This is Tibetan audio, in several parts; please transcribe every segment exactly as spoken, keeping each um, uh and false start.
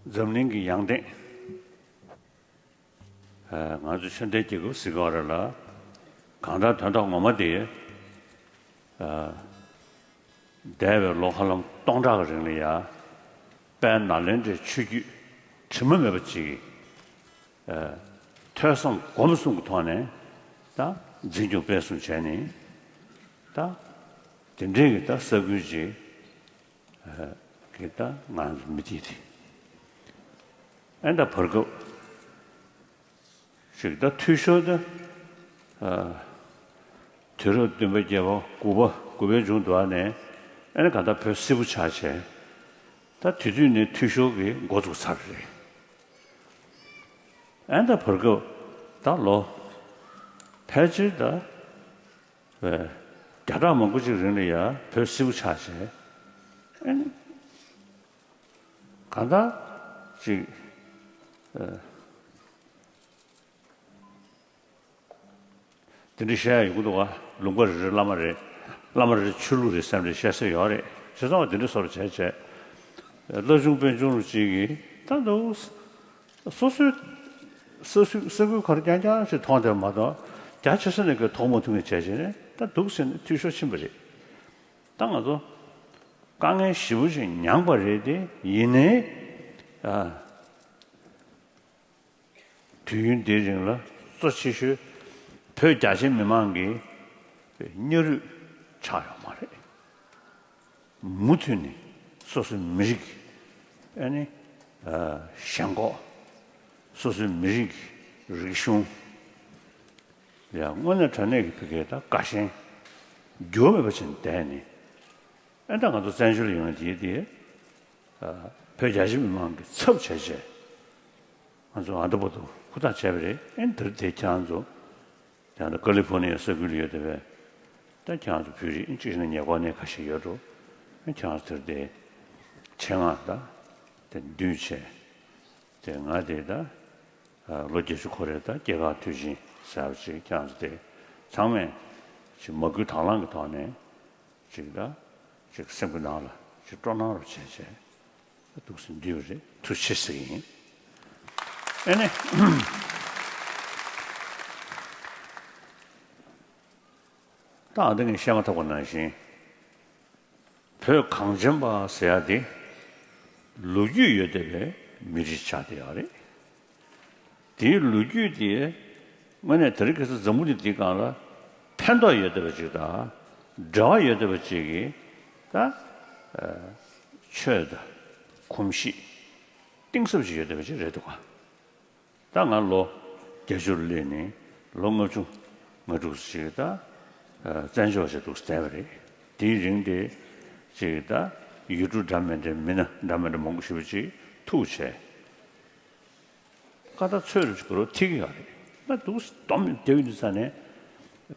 འཛམ་གླིང་གི་ཡང་སྟེང་། ང་ཚོ་ཆོས་ལྡན་རྒྱལ་ཁབ་ཟེར་གྱི་ཡོད་རེད་ལ། གང་ལྟར་དོན་དག་ངོ་མ་དེ། འདས་པའི་ལོ་ཧ་ལམ་སྟོང་ཕྲག་གི་རིང་ལ་ཡ། དཔལ་ནཱ་ལེནྡྲའི་ཆོས་བརྒྱུད་དྲི་མ་མེད་པ་ཅིག་གིས། ཐོས་བསམ་སྒོམ་གསུམ་གྱི་ཐོག་ནས་ད་འཛིན་སྐྱོང་སྤེལ་གསུམ་བྱས་ནས་ད་དེ་འདྲའི་གི་ད་ས་ཁུལ་ཅིག་གི་ད་ང་ཚོ་མི་དེ་དེ་ཨེ་ད་བར་སྐབས་ཅིག་ད་འཐུས་ཤོར་ད་དུས་རབས་བདུན་པ་བརྒྱད་པ་དགུ་པ་དགུ་པའི་མཇུག་འདུག་ནས་ཨེ་ན་ག་ད་བོད་སིལ་བུ་ཆགས་བྱས་ད་དེ་དུས་ནས་འཐུས་ཤོར་གི་འགོ་ཚུགས་ཚར་རེད། ཨེ་ད་བར་སྐབས་ད་ལོ་ཕལ་ཆེར་ད་བརྒྱ་ཕྲག་མང་པོ་ཅིག་རིང་ལ་ཡ་བོད་སིལ་བུ་ཆགས་བྱས་ཨེ་ནི་གང་ལྟར་ཅིག་དེ་འདྲ་བཤད་ཡ་ཡོང་གི་འདུག་ག་ལུང་པ་རེ་རེ་བླ་མ་རེད། བླ་མ་རེ་རེ་ཆོས་ལུགས་རེད་བསམ་རེ་བཤད་ས་ཡོད་རེད། བྱས་ཙང་བ་དེ་འདྲ་བཟོ་འདྲ་བྱས་བྱས་བླ་ཆུང་དཔོན་ཆུང་རུ་ཅིག་གིས་ད་འདུག་སོ་སོའི་ས་ས་ས་ཁུལ་ཁར་རྐྱང་རྐྱང་ཞིག་མཐོང་བསྡད་མ་གཏོགས་རྒྱ་ཆེ་ས་ནས་ཀྱི་མཐོང་མ་ཐུབ་མཁན་བྱས་བྱས་ནས་ད་འདུག་ཟེར་ནས་འཐུས་ཤོར་ཕྱིན་པ་རེད། ད་ང་ཚོ་དཀའ་ངལ་ཞེ་པོ་ཞིག་མྱངས་པ་རེད་དེ་ཡིན་ནའི་ཨ། དུས་ཡུན་འདིའི་རིང་ལ་གཙོ་ཆེ་ཤོས་བོད་རྒྱ་ཆེ་མི་མང་གི་སྙིང་རུས་ཆག་ཡོད་མ་རེད། མུ་མཐུད་ནས་སོ་སོའི་མི་རིགས་ཀྱི་ཨ་ནི་ཨ་ཞེན་ཁོག་སོ་སོའི་མི་རིགས་ཀྱི་རིག་གཞུང་ཡང་དངོས་གནས་དྲང་གནས་ཀྱི་བོད་སྐད་དང་དགའ་ཞེན་འགྱུར་བ་མེད་པ་བྱས་ནས་བསྡད་ནས་ཨ་ད་ང་ཚོ་བཙན་བྱོལ་ལ་ཡོང་ཡ་དེ་དེ་ཨ་བོད་རྒྱ་ཆེ་མི་མང་གི་ཚབ་བྱས་བྱས་ང་ཚོ་ཨ་ད་བར་དུ་ཧུར་ཐག་བྱས་པ་རེད། ཨ་ནི་དེར་དེ་ཁྱེད་རང་ཚོ། ཡང་ན་ཀ་ལི་ཕོར་ནི་ཡ་ས་ཁུལ་ལ་ཡོད་བསྡད་པས། ད་ཁྱེད་རང་ཚོ་བོད་རིགས་གཅིག་ནས་ཉེ་འཁོར་ནས་ཁ་ཤས་ཡོད་འགྲོ། ཁྱེད་རང་ཚོ་དེར་དེ་ཆེད་མངགས་ད་དེ་འདུས་བྱས། དེ་ང་དེ་ད་ལོ་བརྒྱད་ཅུ་འཁོར་རེད། ད་སྐྱེས་སྐར་དུས་ཆེན་ཟེར་བ་ཅིག་ཁྱེད་རང་ཚོ་དེ་ཚང་མས་ཅིག་མ་བསྐུལ་དང་བླངས་ཀྱི་ཐོག་ནས་ཅིག་ད་ཅིག་སེམས་ཀྱི་ནང་ལ་ཅིག་སྤྲོ་སྣང་རུ་བྱས་བྱས། འདུག་སེ་འདུས་པ་རེད། ཐུགས་རྗེ་ཆེ་ཟེར་གྱི་ཡིན། ཨེ་ནི། ད་ཨ་འདི་ངས་བཤད་མ་ཐག་པ་ནང་བཞིན། བོད་གངས་ཅན་པ་ཟེར་ཡ་དེ། ལོ་རྒྱུས་ཡོད་བསྡད་པའི་མི་རིགས་ཆགས་བསྡད་ཡོད་རེད། དེའི་ལོ་རྒྱུས་དེ་དངོས་གནས་དེ་རིང་ཁ་སང་འཛམ་བུ་གླིང་འདིའི་སྒང་ལ་ཕན་ཐོགས་ཡོད་བསྡད་པ་ཅིག་དང་འབྲེལ་བ་ཡོད་བསྡད་པ་ཅིག་གིས་ད་ཆོས་དང་གོམས་གཤིས་གཏིང་ཟབ་ཅིག་ཡོད་བསྡད་པ་ཅིག་རེད་འདུག་ག་ད་ང་ལོ་བརྒྱད་ཅུ་ལ་སླེབས་ནས་ལོ་ལྔ་བཅུ་ང་དྲུག་ཅིག་ད་བཙན་བྱོལ་བ་ཞིག་འདུག་བསྡད་པ་རེད། དེའི་རིང་དེ་ཅིག་ད་ཡུལ་གྲུ་འདྲ་མི་འདྲའི་མི་སྣ་འདྲ་མི་འདྲ་མང་པོ་ཞེ་པོ་ཅིག་ཐུག་བྱས། ཀ་ད་ཚོད་རུ་ཅིག་རོ་ཐིག་ཡོད་རེད། ང་འདུག་སྡོམ་རྒྱབ་ཡོང་དུས་ཙ་ནས་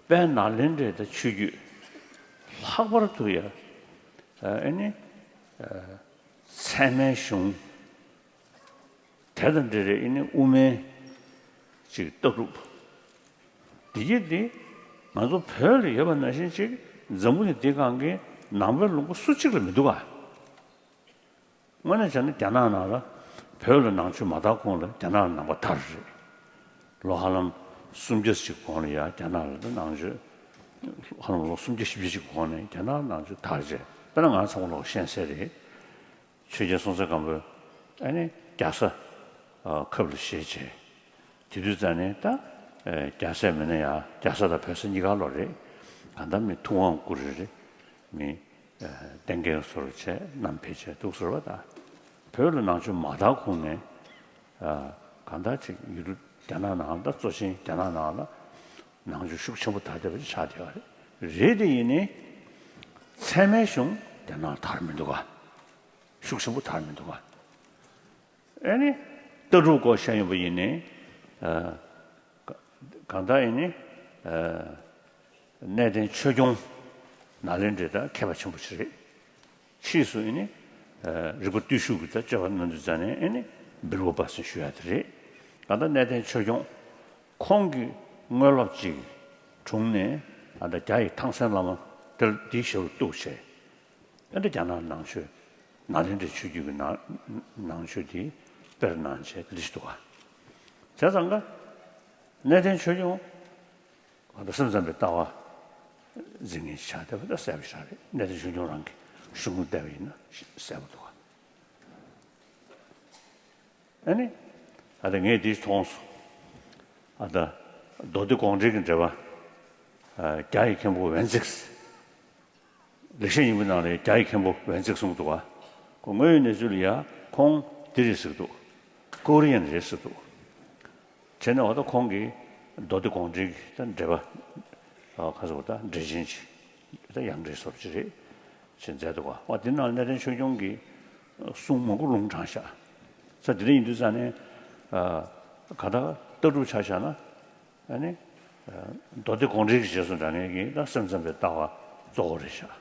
དཔལ་ནཱ་ལེནྡྲའི་ད་ཆོས་བརྒྱུད་ལྷག་པར་དུ་ཡ་ཨ་ནི་ཚད་མའི་གཞུང་དེ་དང་འབྲེལ་རེད། ཨ་ནི་དབུ་མའི་ཅིག་ལྟ་གྲུབ་འདི་གྱིས་འདི་ང་ཚོ་བོད་ལ་ཡོད་པ་ནང་བཞིན་ཅིག་འཛམ་བུ་གླིང་འདི་སྒང་གི་ནང་པའི་ལུང་པ་སུ་གཅིག་ལ་མི་འདུག་ག་དངོས་གནས་བྱས་ན་རྒྱ་ནག་ནང་ལ་བོད་ལ་ནང་ཆོས་མ་དར་གོང་ལ་རྒྱ་ནག་ལ་ནང་པ་དར་རེད། ལོ་ཧ་ལམ་སུམ་བརྒྱ་ཅིག་གོང་ལ་ཡ་རྒྱ་ནག་ལ་ད་ནང་ཆོས་ཧ་ལམ་ལོ་སུམ་བརྒྱ་བཞི་བརྒྱ་ཅིག་གོང་ནས་རྒྱ་ནག་ལ་ནང་ཆོས་དར་རྗེས་དཔེར་ན་ང་ཚང་མ་ལོག་ཤེས་གསལ་རེད། ཆོས་རྒྱལ་སྲོང་བཙན་སྒམ་པོས་ཨ་ནི་རྒྱ་བཟའ་ཁབ་ལ་བཞེས་བྱས། དེ་དུས་ཙ་ནས་ད་རྒྱ་བཟའ་མིན་ན་ཡང་རྒྱ་བཟའ་དང་བོད་བཟའ་གཉིས་ཀ་ལོག་རེད། གང་ལྟར་མི་ཐུབ་དབང་བསྐུར་རེ་རེ་མི་བསྟེན་མཁན་བཟོ་འདྲ་བྱས་བསྣམས་ཕེབས་བྱས་འདུག་ཟེར་བ་དང་། བོད་ལ་ནང་ཆོས་མ་དར་གོང་ནས་གང་ལྟར་ཅིག་ཡུལ་གྲུ་རྒྱ་ནག་ནང་ད་གཙོ་ཆེན་རྒྱ་ནག་ནང་ལ་ནང་ཆོས་ཤུགས་ཆེན་པོ་དར་བསྡད་པ་ཅིག་ཆགས་བསྡད་པ་རེད། རེད་དེ་ཡིན་ནའི་ཚད་མའི་གཞུང་རྒྱ་ནག་དར་མི་འདུག་ག་ཤུགས་ཆེན་པོ་དར་མི་འདུག་ག་ཨ་ནི་ལྟ་གྲུབ་སྐོར་བཤད་ཡོང་པ་ཡིན་ནའི་ཨ་གང་ལྟར་ཡིན་ནའི་ཨ་གནས་བརྟན་ཆོས་སྐྱོང་ནཱ་ལེནྡྲའི་ད་མཁས་པ་ཆེན་པོ་ཞིག་རེད། ཕྱིས་སུ་ཨ་ནི་ཨ་རིག་པ་བརྟུལ་ཞུགས་ཀྱི་ད་སྤྱོད་པ་གནང་དུས་ཙ་ནས་ཨ་ནི་བིར་ཝ་པ་ཟེར་ཞུ་ཡ་དེ་རེད། གང་ལྟར་གནས་བརྟན་ཆོས་སྐྱོང་ཁོང་གི་དངོས་སློབ་ཅིག་དྲུང་ནས་ཨ་ད་རྒྱ་ཡི་ཐང་སན་བླ་མ་དེ་འདིའི་ཞབས་ལ་གཏུགས་བྱས། ཨ་ནི་རྒྱ་ནག་ནང་ཆོས་ནཱ་ལེནྡྲའི་ཆོས་བརྒྱུད་ཀྱི་ནང་ནང་ཆོས་དེ་ དཔེར་ན་བྱས་དེ་འདྲ་ཞིག་འདུག་ག། བྱས་ཙང་ཀ་གནས་བརྟན་ཆོས་སྐྱོང་། ད་སེམས་ཙམ་པའི་ལྟ་བ་འཛིན་མཁན་ཞིག་ཆགས་བསྡད་པ་ད་གསལ་པོ་ཞིག་རེད། གནས་བརྟན་ཆོས་སྐྱོང་རང་གི་གཞུང་ལ་བལྟས་པ་ཡིན་ན་གསལ་པོ་འདུག་ག། ཨ་ནི། ཨ་ད་ངས་འདི་མཐོང་སོང་། ཨ་ད་མདོ་སྡེ་དགོངས་འགྲེལ་གྱི་འགྲེལ་པ། ཨ་རྒྱ་ཡི་མཁན་པོ་ཝན་ཙིགས། ལེགས་བཤད་སྙིང་པོའི་ནང་ལ་རྒྱ་ཡི་མཁན་པོ་ཝན་ཙིགས་གསུངས་འདུག་ག། ཁོ་དངོས་ཡོད་གནས་ཚུལ་ལ་ཡ་ཁོང་འདི་རེད་ཟེར་འདུག། ཀོ་རི་ཡན་རེད་ཟེར་འདུག། བྱས་ན་འོ་ད་ཁོང་གིས་མདོ་སྡེ་དགོངས་འགྲེལ་གྱི་ད་འགྲེལ་པ། ཨ་ག་ཟེར་བ་ད་འགྲེལ་ཆེན་ཅིག་ད་ཡང་འགྲེལ་སོར་ཅིག་རེད། ཅེས་མཛད་འདུག་ག། འོ་དེ་ནང་གནས་བརྟན་ཆོས་སྐྱོང་གི་གསུང་མང་པོ་ལུང་དྲངས་ཤག། ས་དེ་འདྲ་ཡིན་དུས་ཙང་ནས། ཨ་ག་ད་ལྟ་གྲུབ་ཆ་བཞག་ན། ཨ་ནི། ཨ་མདོ་སྡེ་དགོངས་འགྲེལ་གྱི་རྗེས་སུ་འབྲང་མཁན་གྱི་ད་སེམས་ཙམ་པའི་ལྟ་བ་གཙོ་བོ་རེད་ཤག།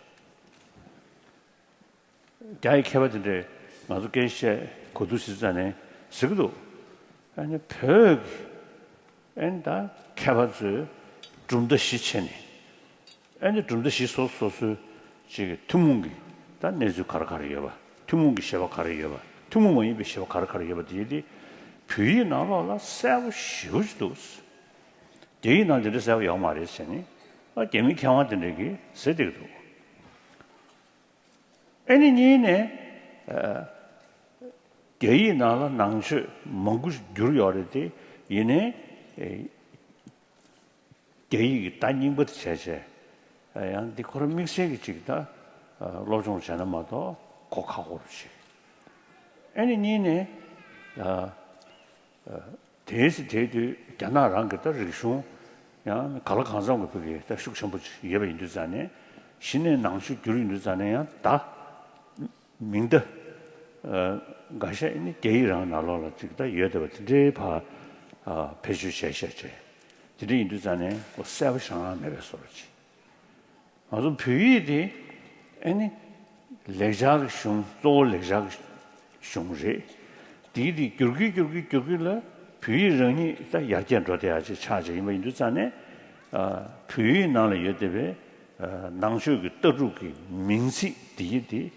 རྒྱ་ཡི་མཁས་པ་དེ་འདྲས་ང་ཚོ་སྐད་ཆ་བཤད་གོ་དུས་ཟེར་ཙང་ནས་ཟེར་གི་འདུག། ཨ་ནི་བོད་ཀྱི་ཨ་ནི་ད་མཁས་པ་ཚོས་གྲུབ་མཐའ་བཞི་ཕྱེ་ནས། ཨ་ནི་གྲུབ་མཐའ་བཞི་སོ་སོ་སོའི་ཅིག་གི་ཐུན་མོང་གི་ད་གནས་ཚུལ་ག་རེ་ག་རེ་ཡོད་པ། ཐུན་མོང་གི་བཞེད་པ་ག་རེ་ཡོད་པ། ཐུན་མོང་མ་ཡིན་པའི་བཞེད་པ་ག་རེ་ག་རེ་ཡོད་པ་དེ་དེ་བོད་ཡིག་ནང་ལོགས་ལ་གསལ་པོ་ཞེ་པོ་ཅིག་འདུག། རྒྱ་ཡིག་ནང་དེ་འདྲ་གསལ་པོ་ཡོད་མ་རེད་ཟེར་ནས་ཨ་རྒྱ་མི་མཁས་དབང་དེ་འདྲས་ཀྱིས་ཟེར་བསྡད་ཀྱི་འདུག། ཨ་ནི་གཉིས་ནས། ཨ་རྒྱ་ཡིག་ནང་ལ་ནང་ཆོས་མང་པོ་ཞིག་བསྒྱུར་ཡོད་རེད་དེ། ཡིན་ནའི་ཨེ་རྒྱ་ཡིག་གི་ད་རྙིང་པ་དེ་བྱས་བྱས། ཨ་ཡང་འདི་ཁོ་རང་དམིགས་བསལ་གྱི་ཅིག་ད་ཨ་སློབ་སྦྱོང་བྱས་ན་མ་གཏོགས་གོ་ཁག་པོ་རུ་ཆེ། ཨ་ནི་གཉིས་ནས། ཨ་ཨ་དེའི་ཚེ་དེའི་དུས་རྒྱ་ནག་རང་གི་ད་རིག་གཞུང་ཡང་ག་ལ་གང་འཚམ་གྱི་ཕ་གི་ད་ཤུགས་ཆེན་པོ་ཡོད་པ་ཡིན་དུས་ཙང་ནས་གཞི་ནས་ནང་ཆོས་བསྒྱུར་ཡིན་དུས་ཙང་ནས་ཡང་ད་མིང་བརྡ་ཨ་འགའ་ཤས་ནི་རྒྱ་ཡིག་རང་ནང་ལོགས་ལ་ཅིག་ད་ཡོད་བསྡད་པ་དེ་འདྲའི་ཕར་ཨ་བེད་སྤྱོད་བྱས་བྱས་བྱས། དེ་འདྲ་ཡིན་དུས་ཙང་ནས་ཁོ་གསལ་པོ་ཞེ་དྲག་མེད་པའི་བཟོ་འདྲ་ཅིག། ང་ཚོ་བོད་ཡིག་དེ་ཨ་ནི་ལེགས་སྦྱར་གྱི་གཞུང་། གཙོ་བོ་ལེགས་སྦྱར་གྱི་གཞུང་རེད། དེ་དེ་བསྒྱུར་གྱིན་བསྒྱུར་གྱིན་བསྒྱུར་གྱིན་ལ་བོད་ཡིག་རང་ཉིད་ད་ཡར་རྒྱས་འགྲོ་བསྡད་ཡག་ཅིག་ཆགས་བྱས་ཡིན་པ་ཡིན་དུས་ཙང་ནས་ཨ་བོད་ཡིག་ནང་ལ་ཡོད་བསྡད་པའི་ཨ་ནང་ཆོས་ཀྱི་ལྟ་གྲུབ་ཀྱི་མིང་ཚིག་དེ་ཡིག་དེ་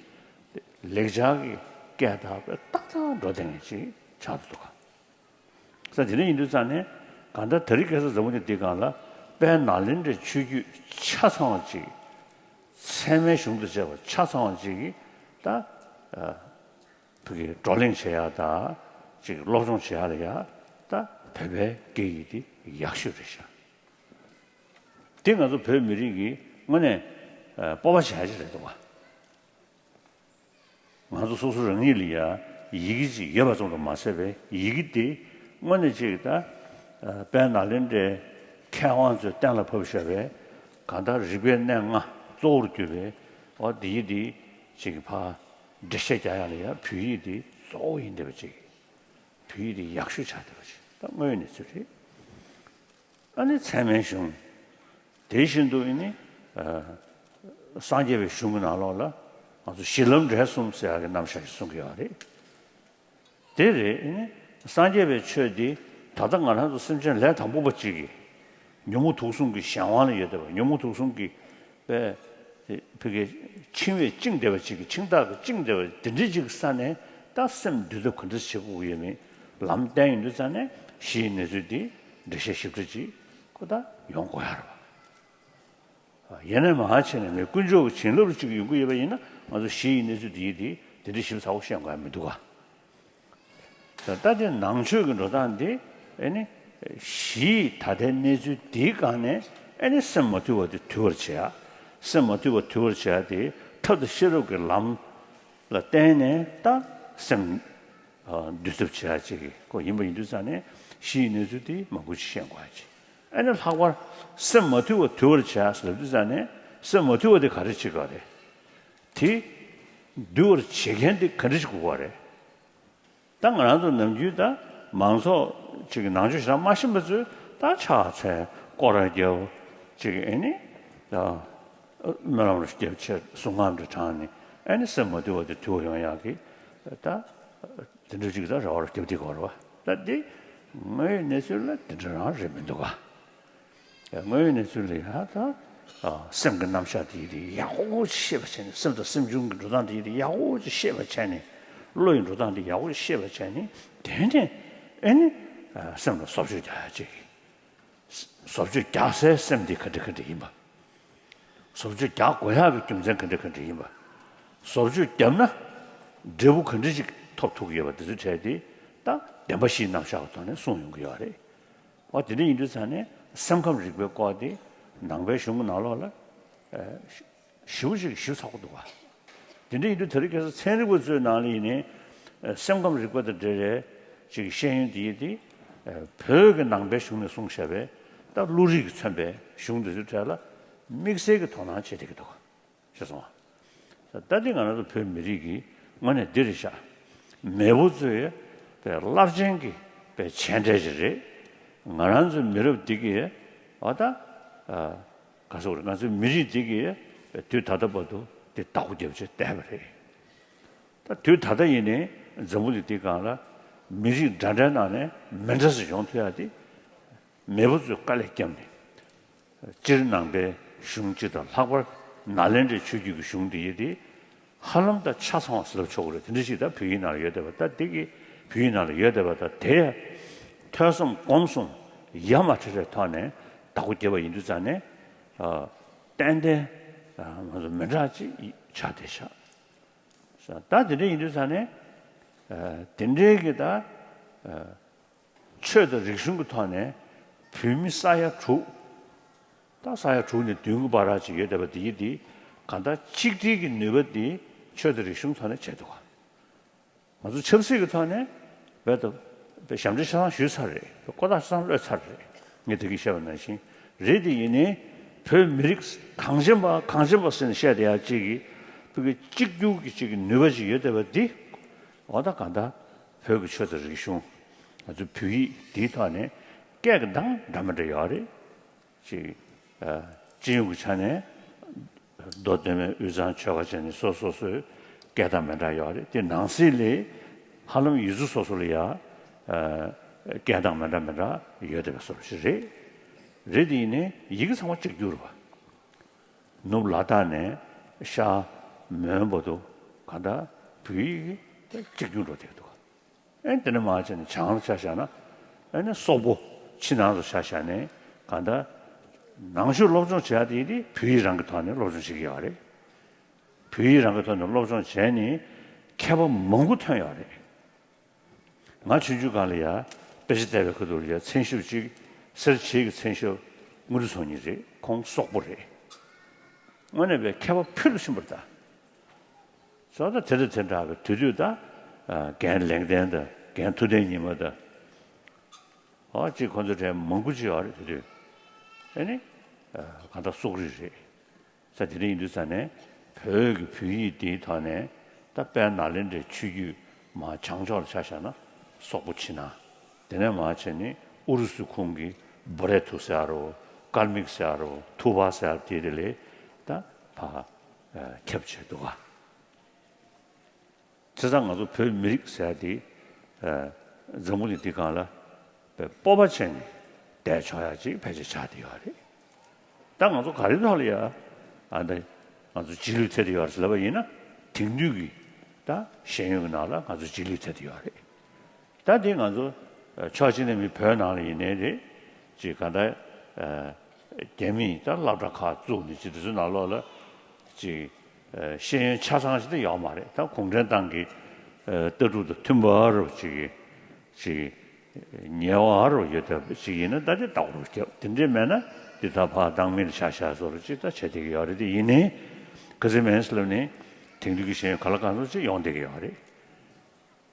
ལེགས་སྦྱར་གྱི་སྐད་དག་པའི་ཏག་ཏག་འགྲོ་བསྡད་མཁན་ཅིག་ཆགས་འདུག་ག། ས་དེ་འདྲ་ཡིན་དུས་ཙང་ནས་གང་ལྟར་དེ་རིང་ཁ་སང་འཛམ་བུ་གླིང་འདིའི་སྒང་ལ་དཔལ་ནཱ་ལེནྡྲའི་ཆོས་བརྒྱུད་ཆ་ཚང་བ་ཅིག། ཚད་མའི་གཞུང་དང་བཅས་པ་ཆ་ཚང་བ་ཅིག་གིས་ད་ཨ་བོད་ཀྱི་བགྲོ་གླེང་བྱེད་ཡག་དང་ཅིག་སློབ་སྦྱོང་བྱེད་ཡག་ལ་ཡ་ད་བོད་པའི་སྐད་ཡིག་འདི་ཡག་ཤོས་རེད་ཤག། འདི་ང་ཚོ་བོད་མི་རིགས་ཀྱི་དངོས་གནས་ཨ་སྤོབས་པ་བྱེད་ཡག་ཅིག་རེད་འདུག་ག། ང་ཚོ་སོ་སོ་རང་ཉིད་ལ་ཡ་ཡི་གེ་ཅིག་ཡོད་པ་ཙམ་དུ་མ་ཟད་པའི་ཡི་གེ་དེ་དངོས་གནས་ཅིག་ད་ཨ་དཔལ་ནཱ་ལེནྡྲའི་མཁས་དབང་ཚོས་གཏན་ལ་ཕབ་བཞག་པའི་གང་ལྟར་རིག་པའི་གནས་ལྔ་གཙོ་བོར་གྱུར་པའི་འོ་དེ་ཡི་དེ་ཅིག་ཕར་འགྲེལ་བཤད་རྒྱག་ཡག་ལ་ཡ་བོད་ཡིག་དེ་གཙོ་བོ་ཡིན་བསྡད་པ་ཅིག། བོད་ཡིག་དེ་ཡག་ཤོས་ཆགས་བསྡད་པ་ཅིག་ད་དངོས་ཡོད་གནས་ཚུལ་རེད། ཨ་ནི་ཚད་མའི་གཞུང་། དེ་བཞིན་དུ་ཨ་ནི་ཨ་སངས་རྒྱས་པའི་གཞུང་གི་ནང་ལོགས་ལ་ང་ཚོ་གཞི་ལམ་འབྲས་གསུམ་ཟེར་ཡག་གི་རྣམ་གཞག་ཅིག་གསུང་གི་ཡོད་རེད། དེ་རེད། ཨ་ནི་སངས་རྒྱས་པའི་ཆོས་འདི་ད་ལྟ་ང་རང་ཚོ་སེམས་ཅན་ལས་དང་པོ་པ་ཅིག་གིས་ཉོན་མོངས་དུག་གསུམ་གྱི་གཞན་དབང་ལ་ཡོད་བསྡད་པ། ཉོན་མོངས་དུག་གསུམ་གྱི་པའི་ཕ་གི་འཆིང་བས་བཅིངས་བསྡད་པ་ཅིག་གི། འཆིང་ཐག་གིས་བཅིངས་བསྡད་པ་དེ་འདྲ་ཅིག་གི་ས་ནས་ད་སེམས་འདུལ་ཐབས་ག་འདྲ་བྱེད་དགོས་ཀྱི་ཡོད་མེད་ལམ་བསྟན་ཡོང་དུས་ཙང་ནས་གཞི་ཡི་གནས་ཚུལ་འདི་འགྲེལ་བཤད་ཞིབ་ཕྲ་ཅིག་ཁོ་ད་ཡོང་དགོས་ཡ་རེད་པ། ཡེ་ནས་མ་ཧ་བྱས་ནས་ངས་དཀོན་མཆོག་གི་བྱིན་རླབས་ཅིག་ཡོང་གི་ཡོད་པ་ཡིན་ན་ང་ཚོ་གཞི་ཡི་གནས་ཚུལ་འདི་ཡི་དེ་དེ་འདྲ་ཞིབ་ཚགས་པོ་བཤད་དགོས་ཡ་མི་འདུག་ག། ད་ལྟ་དེ་ནང་ཆོས་ཀྱི་འགྲོ་སྟངས་འདི་ཨེ་ནི་གཞི་ཡི་ད་ལྟའི་གནས་ཚུལ་འདིའི་སྒང་ནས་ཨེ་ནི་སེམས་མ་དུལ་བ་དེ་དུལ་བར་བྱེད་ཡ། སེམས་མ་དུལ་བ་དུལ་བར་བྱེད་ཡ་དེ་ཐབས་དང་ཤེས་རབ་ཀྱི་ལམ་ལ་བརྟེན་ནས་ད་སེམས་འདུལ་ཐབས་བྱེད་ཡ་ཅིག་གི་སྐོར་ཡིན་པ་ཡིན་དུས་ཙང་ནས་གཞི་ཡི་གནས་ཚུལ་འདི་མང་པོ་ཅིག་ཤེས་དགོས་ཡ་ཅིག། ཨེ་ནི་ལྷག་པར་སེམས་མ་དུལ་བ་དུལ་བར་བྱེད་ཡ་ཟེར་དུས་ཙང་ནས་སེམས་མ་དུལ་བ་དེ་ག་རེ་བྱེད་དགོས་རེད། དེ་འདུལ་བར་བྱེད་མཁན་དེ་ག་འདྲ་ཞིག་དགོས་པ་རེད། ད་ང་རང་ཚོ་ནམ་རྒྱུན་ད་མང་ཚོགས་ཅིག་གི་ནང་ཆོས་ཞེ་དྲག་མ་ཤེས་པ་ཚོས་ད་ཕྱག་འཚལ་སྐོར་ར་རྒྱབ་ཅིག་ཨེ་ནི་ད་སྨོན་ལམ་ར་རྒྱབ་བྱས་གཟུངས་སྔགས་འདྲ་བགྲངས་ནས་ཨེ་ནི་སེམས་མ་དུལ་བ་དེ་དུལ་ཡོང་ཡག་གི་ད་དེ་འདྲ་ཅིག་ད་རེ་བ་ར་རྒྱབ་བསྡད་ཀྱི་ཡོད་རེད་པ། ད་འདི་དངོས་ཡོད་གནས་ཚུལ་ལ་དེ་འདྲ་རང་རེད་མི་འདུག་ག། དངོས་ཡོད་གནས་ཚུལ་ལ་ཡ་ད་ཨ་སེམས་ཀྱི་རྣམ་གཞག་དེ་ཡིན་དེ་ཡག་པོ་ཅིག་ཤེས་པ་བྱས་ནས། སེམས་དང་སེམས་བྱུང་གི་འགྲོ་སྟངས་དེ་ཡིན་དེ་ཡག་པོ་ཅིག་ཤེས་པ་བྱས་ནས། བློ་ཡི་འགྲོ་སྟངས་འདི་ཡག་པོ་ཤེས་པ་བྱས་ནས་དེ་ནས་ཨེ་ནི་སེམས་ལ་བཟོ་བཅོས་རྒྱག་ཡ་ཅིག་བཟོ་བཅོས་རྒྱག་སའི་སེམས་འདི་ག་འདྲ་ག་འདྲ་ཡིན་པ། བཟོ་བཅོས་རྒྱག་དགོས་ཡག་གི་རྒྱུ་མཚན་ག་འདྲ་ག་འདྲ་ཡིན་པ། བཟོ་བཅོས་བརྒྱབ་ན་འབྲས་བུ་ག་འདྲ་ཅིག་ཐོབ་ཐུབ་ཀྱི་ཡོད་པ་འདི་ཚོའི་གྲས་དེ་ད་བདེན་པ་བཞིའི་རྣམ་གཞག་གི་ཐོག་ནས་གསུངས་ཡོང་གི་ཡོད་རེད། འོ་དེ་འདྲ་ཡིན་དུས་ཙང་ནས་སེམས་ཁམས་རིག་པའི་སྐོར་དེ་ནང་པའི་གཞུང་གི་ནང་ལོགས་ལ་ཞེ་པོ་ཅིག་ཞིབ་ཚགས་པོ་འདུག་བ། དེ་འདྲ་ཡིན་དུས་དེ་རིང་ཁ་སང་ཚན་རིག་པ་ཚོའི་ནང་ལ་ཡིན་ནའི་སེམས་ཁམས་རིག་པ་དང་འབྲེལ་བའི་ཅིག་ཤེས་ཡོན་དེ་ཡིན་ཏེ། བོད་ཀྱི་ནང་པའི་གཞུང་ནས་གསུངས་བཞག་པའི་ད་བློ་རིག་གིས་མཚོན་པའི་གཞུང་འདི་ཚོའི་གྲས་ལ་དམིགས་བསལ་གྱི་དོ་སྣང་བྱེད་བསྡད་ཀྱི་འདུག་བ། ཤེས་སོང་ང་། ད་འདི་ང་རང་ཚོ་བོད་མི་རིགས་ཀྱི་དངོས་གནས་འདི་རེད་ཤག་མེས་པོ་ཚོས་པའི་རླབས་ཆེན་གྱི་པའི་མཆན་འགྲེལ་ཞིག་རེད། ང་རང་ཚོའི་མི་རབས་འདི་གིས་འོ་ད་ག་ཟེར་དགོས་རེད། ང་ཚོའི་མི་རིགས་འདི་གིས་དུས་ད་ལྟ་བར་དུ་འདི་བདག་པོ་རྒྱབ་བྱས་བསྡད་པ་རེད། ད་དུས་ད་ལྟ་ཡིན་ནའི་འཛམ་བུ་གླིང་འདི་སྒང་ལ་མི་རིགས་འདྲ་འདྲའི་ནང་ནས་མི་འདྲ་ས་ཡོང་ཐུབ་ཡ་དེ་མེས་པོ་ཚོས་དཀའ་ལས་བརྒྱབ་ནས། སྤྱིར་ནང་པའི་གཞུང་སྤྱི་དང་ལྷག་པར་ནཱ་ལེནྡྲའི་ཆོས་བརྒྱུད་ཀྱི་གཞུང་འདི་ཡིན་ཏེ། ཧ་ལམ་ད་ཆ་ཚང་བ་ཟེར་ལབ་ཆོག་གི་རེད། དེ་འདྲ་ཞིག་ད་བོད་ཡིག་ནང་ལ་ཡོད་བསྡད་པ་ད་འདི་གི་བོད་ཡིག་ནང་ལ་ཡོད་བསྡད་པ་ད་དེ་ཐོས་བསམ་སྒོམ་གསུམ་ཡ་མ་བྲལ་བའི་ཐོག་ནས་བདག་པོ་རྒྱབ་པ་ཡིན་དུས་ཙང་ནས་ཨ་ཏན་ཏན་ཨ་ང་ཚོ་མི་འདྲ་ཅིག་ཆགས་བསྡད་ཤག་ད་དེ་འདྲ་ཡིན་དུས་ཙང་ནས་ཨ་དེ་འདྲའི་གི་ད་ཨ་ཆོས་དང་རིག་གཞུང་གི་ཐོག་ནས་བོད་མི་ས་ཡ་དྲུག་ད་ས་ཡ་དྲུག་ནས་བདུན་གྱི་བར་ཅིག་ཡོད་བསྡད་པ་དེ་ཡིན་དེ་གང་ལྟར་ཆིག་སྒྲིལ་གྱི་ནུས་པ་དེ་ཆོས་དང་རིག་གཞུང་ཐོག་ནས་བྱས་འདུག་ག་ང་ཚོ་ཆབ་སྲིད་ཀྱི་ཐོག་ནས་རྦད་དེ་ཞབས་འདྲེན་ཆ་ཚང་ཞུས་ཚར་རེད། ཀོ་ཐག་ཆ་ཚང་གློད་ཚར་རེད། ངས་དེ་གི་བཤད་པ་ནང་བཞིན་རེད། དེ་ཡིན་ནའི་བོད་མི་རིགས་གངས་ཅན་པ་གངས་ཅན་པ་ཟེར་ནས་བཤད་བསྡད་ཡ་གཅིག་གིས་བོད་ཀྱི་གཅིག་གྱུར་གྱི་གཅིག་གི་ནུས་པ་ཅིག་ཡོད་བསྡད་པ་འདི་འོ་ད་གང་ལྟར་བོད་ཀྱི་ཆོས་དང་རིག་གཞུང་ང་ཚོའི་བོད་ཡིག་འདིའི་ཐོག་ནས་སྐད་ཀྱི་གདངས་འདྲ་མི་འདྲ་ཡོད་རེད། ཅིག་ཨ་སྤྱི་ཡོངས་ཀྱི་ཆ་ནས་མདོ་སྟོད་སྨད་དབུས་གཙང་ཆོལ་ཁ་བྱས་ནས་སོ་སོ་སོའི་སྐད་གདངས་མི་འདྲ་ཡོད་རེད། དེ་ནང་གསེས་ལས་ཧ་ལམ་ཡུལ་ཚོ་སོ་སོ་ལ་ཡ་ཨ་སྐད་གདངས་མི་འདྲ་མི་འདྲ་ཡོད་བསྡད་པའི་བཟོ་འདྲ་ཞིག་རེད། རེད་དེ་ཡིན་ནའི་ཡི་གེ་ཚང་མ་གཅིག་གྱུར་རེད་པ། ནུབ་ལ་དྭགས་ནས་ཤར་མོན་བར་དུ་གང་ལྟར་བོད་ཡིག་དེ་གཅིག་གྱུར་འགྲོ་བསྡད་འདུག་ཨེ་དེ་ནས་མར་བྱས་ནས་བྱང་ལ་ཆ་བཞག་ན་ཨེ་ནས་སོག་པོ་ཕྱི་ནང་དུ་ཆ་བཞག་ནས་གང་ལྟར་ནང་ཆོས་སློབ་སྦྱོང་བྱེད་ཡ་དེ་ཡིན་དེ་བོད་ཡིག་རང་གི་ཐོག་ནས་སློབ་སྦྱོང་བྱེད་ཀྱི་ཡོད་རེད། བོད་ཡིག་རང་གི་ཐོག་ནས་སློབ་སྦྱོང་བྱས་ནས་མཁས་པ་མང་པོ་ཐོན་ཡོད་རེད། ང་ཆུང་ཆུང་སྒང་ལ་ཡ་དཔེ་ཆ་བལྟས་པའི་ཁ་ཐུག་ལ་ཡ་མཚན་ཞབས་གཅིག་སེར་བྱེས་ཀྱི་མཚན་ཞབས་དངོས་གྲུབ་ཚོགས་གཉིས་རེད། ཁོང་སོག་པོ་རེད། དངོས་གནས་པའི་མཁས་པ་ཕུལ་དུ་ཕྱིན་པ་རེད་ད། སོ་ད་དེ་དང་དེ་འདྲ་གི་དུས་དུས་ད་རྒན་ལེགས་ལྡན་དང་རྒན་ཐུབ་བསྟན་ཉི་མ་དང་ཨོ་ཅིག་ཁོང་ཚོ་གྲས་མང་པོ་ཅིག་ཡོད་རེད། དེ་དུས་ཨེ་ནི་གང་ལྟར་སོག་རིགས་རེད། ས་དེ་རིང་ཡིན་དུས་ས་ནས་བོད་ཀྱི་བོད་ཡིག་འདིའི་ཐོག་ནས་ད་དཔལ་ནཱ་ལེནྡྲའི་ཆོས་བརྒྱུད་མར་བྱང་ཕྱོགས་ལ་ཆ་བཞག་ན་སོག་པོ་ཕྱི་ནང་། དེ་ནས་མར་བྱས་ནས་ཨུ་རུ་སུའི་ཁོངས་ཀྱི་བྷོ་རེ་ཐུ་ཟེར་རོ་ཀལ་མིག་ཟེར་རོ་ཐུ་བ་ཟེར་དེ་དེ་ལས་ད་ཕར་ཁྱབ་བྱས་འདུག་ག་བྱས་ཙང་ང་ཚོ་བོད་མི་རིགས་ཟེར་ཡ་དེ་འཛམ་བུ་གླིང་འདི་སྒང་ལ་སྤོབས་པ་བྱས་ནས་བསྡད་ཆོག་ཡ་ཅིག་ཕལ་ཆེར་ཆགས་བསྡད་ཡོད་རེད། ད་ང་ཚོ་ག་རེ་ཐོག་ལ་ཡ་ཨ་ད་ང་ཚོ་རྗེས་ལུས་ཐེབས་བསྡད་ཡོད་རེད་ལབ་པ་ཡིན་ན་དེང་དུས་ཀྱི་ད་ཤེས་ཡོན་གྱི་ནང་ལ་ང་ཚོ་རྗེས་ལུས་ཐེབས་བསྡད་ཡོད་རེད། ད་དེ་ང་ཚོ་ཕྱོགས་གཅིག་ནས་མི་བོད་ནང་ལ་ཡིན་ནའི་རེད། ཅིག་ག་ད་རྒྱ་མིས་ད་སློབ་གྲྭ་ཁག་བཙུགས་ནས་ཅིག་དེ་ཚོའི་ནང་ལོགས་ལ་ཅིག་ཤེས་ཡོན་ཆ་ཚང་ཞིག་ད་ཡོད་མ་རེད། ད་གུང་ཁྲན་ཏང་གི་ལྟ་གྲུབ་དང་མཐུན་པ་རུ་ཅིག་ཅིག་ཉེ་བ་རུ་ཡོད་ཐབས་ཅིག་ཡིན་ན་ད་དེ་ལྟ་བུ་རུ་སྐྱབས་དེ་འདྲས་མེད་ན་དེ་ད་ཕར་སྣང་མེད་ལ་ཆ་བཞག་བཟོ་རུ་ཅིག་ད་བྱེད་བསྡད་ཀྱི་ཡོད་རེད། དེ་ཡིན་ནའི་ག་ཚོད་མིན་ཟེར་ལབ་ནས་དེང་དུས་ཀྱི་ཤེས་ཡོན་ག་ལ་གང་འཚམ་ཅིག་ཡོང་བསྡད་ཀྱི་ཡོད་རེད།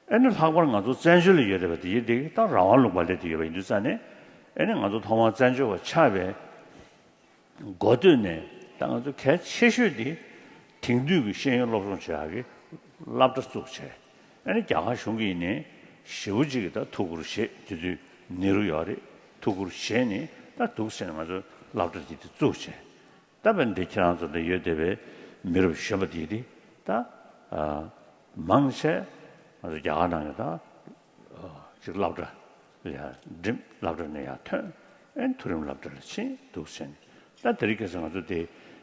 ཨེ་ནི་ལྷག་པར་ང་ཚོ་བཙན་བྱོལ་ལ་ཡོད་བསྡད་པ་དེ་ཡིན་དེ་ད་རང་དབང་ལུང་པ་སླེབས་བསྡད་ཡོད་པ་ཡིན་དུས་ཙང་ནས་ཨེ་ནི་ང་ཚོ་ཐོག་མར་བཙན་བྱོལ་བ་ཆགས་པའི་འགོ་སྟོད་ནས་ད་ང་ཚོ་གལ་ཆེ་ཤོས་དེ་དེང་དུས་ཀྱི་ཤེས་ཡོན་སློབ་སྦྱོང་བྱེད་ཡག་གི་སློབ་གྲྭ་བཙུགས་བྱས། ཨ་ནི་རྒྱ་གར་གཞུང་གིས་ནི་ཞེ་པོ་ཅིག་གིས་ད་ཐུགས་ཁུར་བཞེས། དེ་དུས་ནེ་རུ་ཡོད་རེད། ཐུགས་ཁུར་བཞེས་ནས་ད་འདུག་ཟེར་ནས་ང་ཚོ་སློབ་གྲྭ་དེ་དེ་བཙུགས་བྱས། ད་བན་དེ་ཁྱེད་རང་ཚོ་འདི་ཡོད་བསྡད་པའི་མི་རབས་གཞོན་པ་དེ་དེ་ད་མང་ཆེ་ང་ཚོ་རྒྱ་གར་ནང་གི་ད་ཅིག་སློབ་གྲྭ་ལ་ཡང་འགྲིམ། སློབ་གྲྭ་ནས་ཡར་ཐོན། ཨེ་མཐོ་རིམ་སློབ་གྲྭ་ལ་ཕྱིན་འདུག་ཟེར་ནས། ད་དེ་རིང་ཁ་སང་ང་ཚོ་དེ་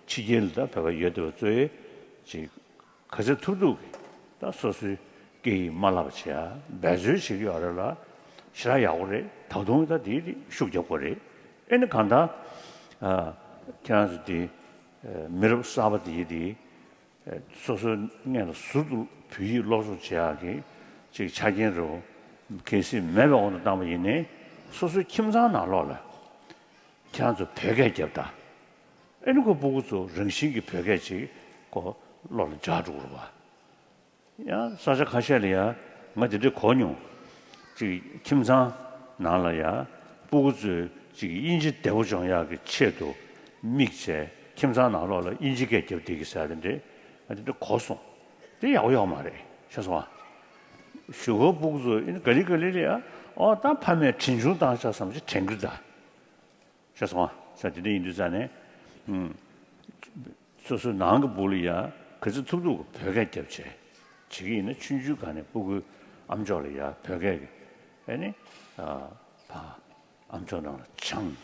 ཕྱི་རྒྱལ་ལ་ད་བོད་པ་ཡོད་བསྡད་པ་ཚོས་ཅིག་ག་ཚོད་ཐུབ་ཐུབ་ཀྱིས་ད་སོ་སོའི་ སྐད་ཡིག་མ་བསླབ་པ་བྱེད་ཡ་འབད་རྩོལ་བྱེད་ཀྱི་ཡོད་རེད་ལ། ཞེ་དྲག་ཡག་པོ་རེད། ད་དུང་ད་དེ་དེ་ཤུགས་རྒྱབ་དགོས་རེད། ཨེ་ནི་གང་ལྟར་ཨ་ཁྱེད་རང་ཚོ་དེ་མི་རབས་གསར་པ་དེ་དེ་སོ་སོའི་སྔོན་ལ་ཟུར་དུ་བོད་ཡིག་སློབ་སྦྱོང་བྱེད་ཡག་གི་ཅིག་ཆ་རྐྱེན་རུ་གལ་སྲིད་མེད་པའི་དབང་དུ་བཏང་པ་ཡིན་ནའི། སོ་སོའི་ཁྱིམ་ཚང་ནང་ལོགས་ལ་ཁྱེད་རང་ཚོ་བོད་སྐད་རྒྱབ་དང་། ཨེ་ནི་ཁོ་སྤུ་གུ་ཚོ་རང་བཞིན་གྱི་བོད་སྐད་ཅིག་ཁོ་བློ་ལ་འཇགས་འགྲོ་གི་རེད་བ། ཡང་ས་ཆ་ཁ་ཤས་ལ་ཡང་ང་དེ་འདྲ་གོ་མྱོང་། ཅིག་ཁྱིམ་ཚང་ནང་ལ་ཡང་སྤུ་གུ་ཚོས་ཅིག་དབྱིན་ཇི་བདེ་པོ་སྦྱོང་ཡག་གི་ཆེད་དུ་དམིགས་བྱས། ཁྱིམ་ཚང་ནང་ལོགས་ལ་དབྱིན་ཇི་སྐད་རྒྱབ་བསྡད་ཀྱི་ཟེར་ཡ་དེ་འདྲ་ང་དེ་འདྲ་གོ་སོང་། དེ་ཡག་པོ་ཡོད་མ་རེད། ཤེས་སོང་ཨ། གཞུག་གུ་སྤུ་གུ་ཚོ་ཨེ་ནི་ག་ལེ་ག་ལེ་ལ་ཡང་ཨོ་ད་ཕ་མས་དྲིན་ཆུང་བཏང་ཤག་བསམ་གྱི་དྲན་གྱི་རེད་ད། ཤེས་སོང་ཨ། ས་དེ་འདྲ་ཡིན་དུས་ཙང་ནས། ཨུམ། སོ་སོའི་ནང་གི་སྦུག་ལ་ཡ་ག་ཚོད་ཐུབ་ཐུབ་ཀྱི་བོད་སྐད་རྒྱབ་བྱས། བྱེད་ཀྱི་ཡིན་ན་ཆུང་ཆུང་སྒང་ནས་སྤུ་གུའི་ཨམ་ཅོག་ལ་ཡ་བོད་སྐད་ཀྱི་ཨེ་ནི། ཨ། ཕ། ཨམ་ཅོག་ནང་ལ་སྦྱངས།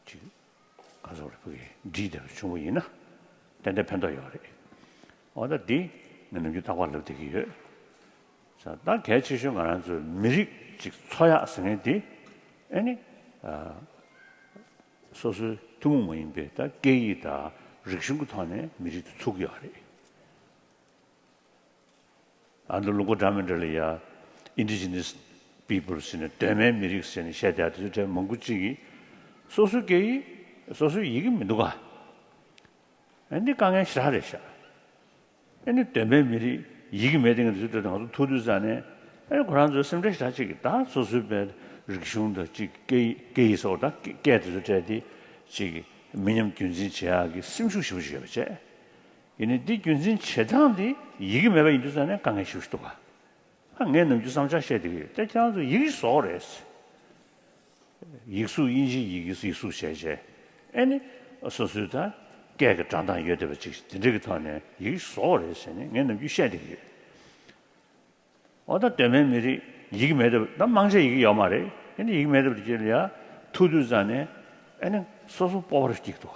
ཅིག་ག་ཚོད་རེ་སྤུ་གུས་འདྲིས་བསྡད་པ་བྱུང་བ་ཡིན་ན་ཏན་ཏན་ཕན་ཐོགས་ཡོད་རེད། འོ་ད་འདི་ང་ནམ་རྒྱུན་རྟག་པར་ལབ་བསྡད་ཀྱི་ཡོད། ས་ད་གལ་ཆེ་ཤོས་ང་རང་ཚོའི་མི་རིགས་ཅིག་འཚོ་ཡག་ཟེར་མཁན་དེ་ཨེ་ནི། ཨ། སོ་སོའི་ཐུན་མོང་མ་ཡིན་པའི་ད་སྐད་ཡིག་དང་རིག་གཞུང་གི་ཐོག་ནས་མི་རིགས་དེ་ཚུགས་ཀྱི་ཡོད་རེད། ཨ་ནི་ལུང་པ་འདྲ་མི་འདྲ་ལ་ཡ་Indigenous People ཟེར་ནས་གདོད་མའི་མི་རིགས་ཟེར་ནས་བཤད་བསྡད་ཡ་དེ་ཚོ་གྲས་མང་པོ་ཅིག་གིས་སོ་སོའི་སྐད་ཡིག་སོ་སོའི་ཡི་གེ་མི་འདུག་ག་ཨ་ནི་དཀའ་ངལ་ཞེ་དྲག་རེད་ཤག་ཨ་ནི་གདོད་མའི་མི་རིགས་ཡི་གེ་མེད་དེ་ང་ཚོའི་དུས་དེ་ང་ཚོ་ཐུག་དུས་ཙང་ནས་ཨ་ནི་ཁོ་རང་ཚོའི་སེམས་ཁྲལ་ཞེ་དྲག་ཅིག་གིས་ད་སོ་སོའི་པའི་རིག་གཞུང་དང་ཅིག་སྐད་ཡིག་སྐད་ཡིག་སོགས་དང་སྐད་དེ་ཚོ་སྤྲད་དེ་ཅིག་མི་ཉམས་རྒྱུན་འཛིན་བྱེད་ཡག་གི་སེམས་ཤུགས་ཞེ་པོ་ཅིག་ཡོད་པ་བྱས། ཡིན་ནའི་འདི་རྒྱུན་འཛིན་བྱེད་སྟངས་འདི་ཡི་གེ་མེད་པ་ཡིན་དུས་ཙང་ནས་དཀའ་ངལ་ཞེ་པོ་ཅིག་འདུག་ག་ཨ་ངས་ནམ་རྒྱུན་བསམ་འཆར་བཤད་བསྡད་ཀྱི་ཡོད། དེ་ཁྱེད་རང་ཚོ་ཡི་གེ་བཟོ་དགོས་རེད། ཡིག་གཟུགས་དབྱིན་ཇིའི་ཡི་གེ་ཡིག་གཟུགས་བྱས་བྱས། ཨེ་ནི། སོ་སོའི་ད་སྐད་ཀྱི་སྒྲ་གདངས་ཡོད་བསྡད་པ་ཅིག་དེ་འདྲ་གི་ཐོག་ནས་ཡི་གེ་བཟོ་དགོས་རེད་ཟེར་ནས་ངས་ནམ་རྒྱུན་བཤད་བསྡད་ཀྱི་ཡོད། འོ་ད་གདོད་མའི་མི་རིགས་ཡི་གེ་མེད་བསྡད་པ་ད་མང་ཆེ་ཡི་གེ་ཡོད་མ་རེད། ཨེ་ནི་ཡི་གེ་མེད་བསྡད་པ་དེ་ལ་ཡ་ཐུག་དུས་ཙང་ནས་ཨེ་ནི་སོ་སོ་སྤོབས་པ་རུ་སྐྱེ་གི་འདུག་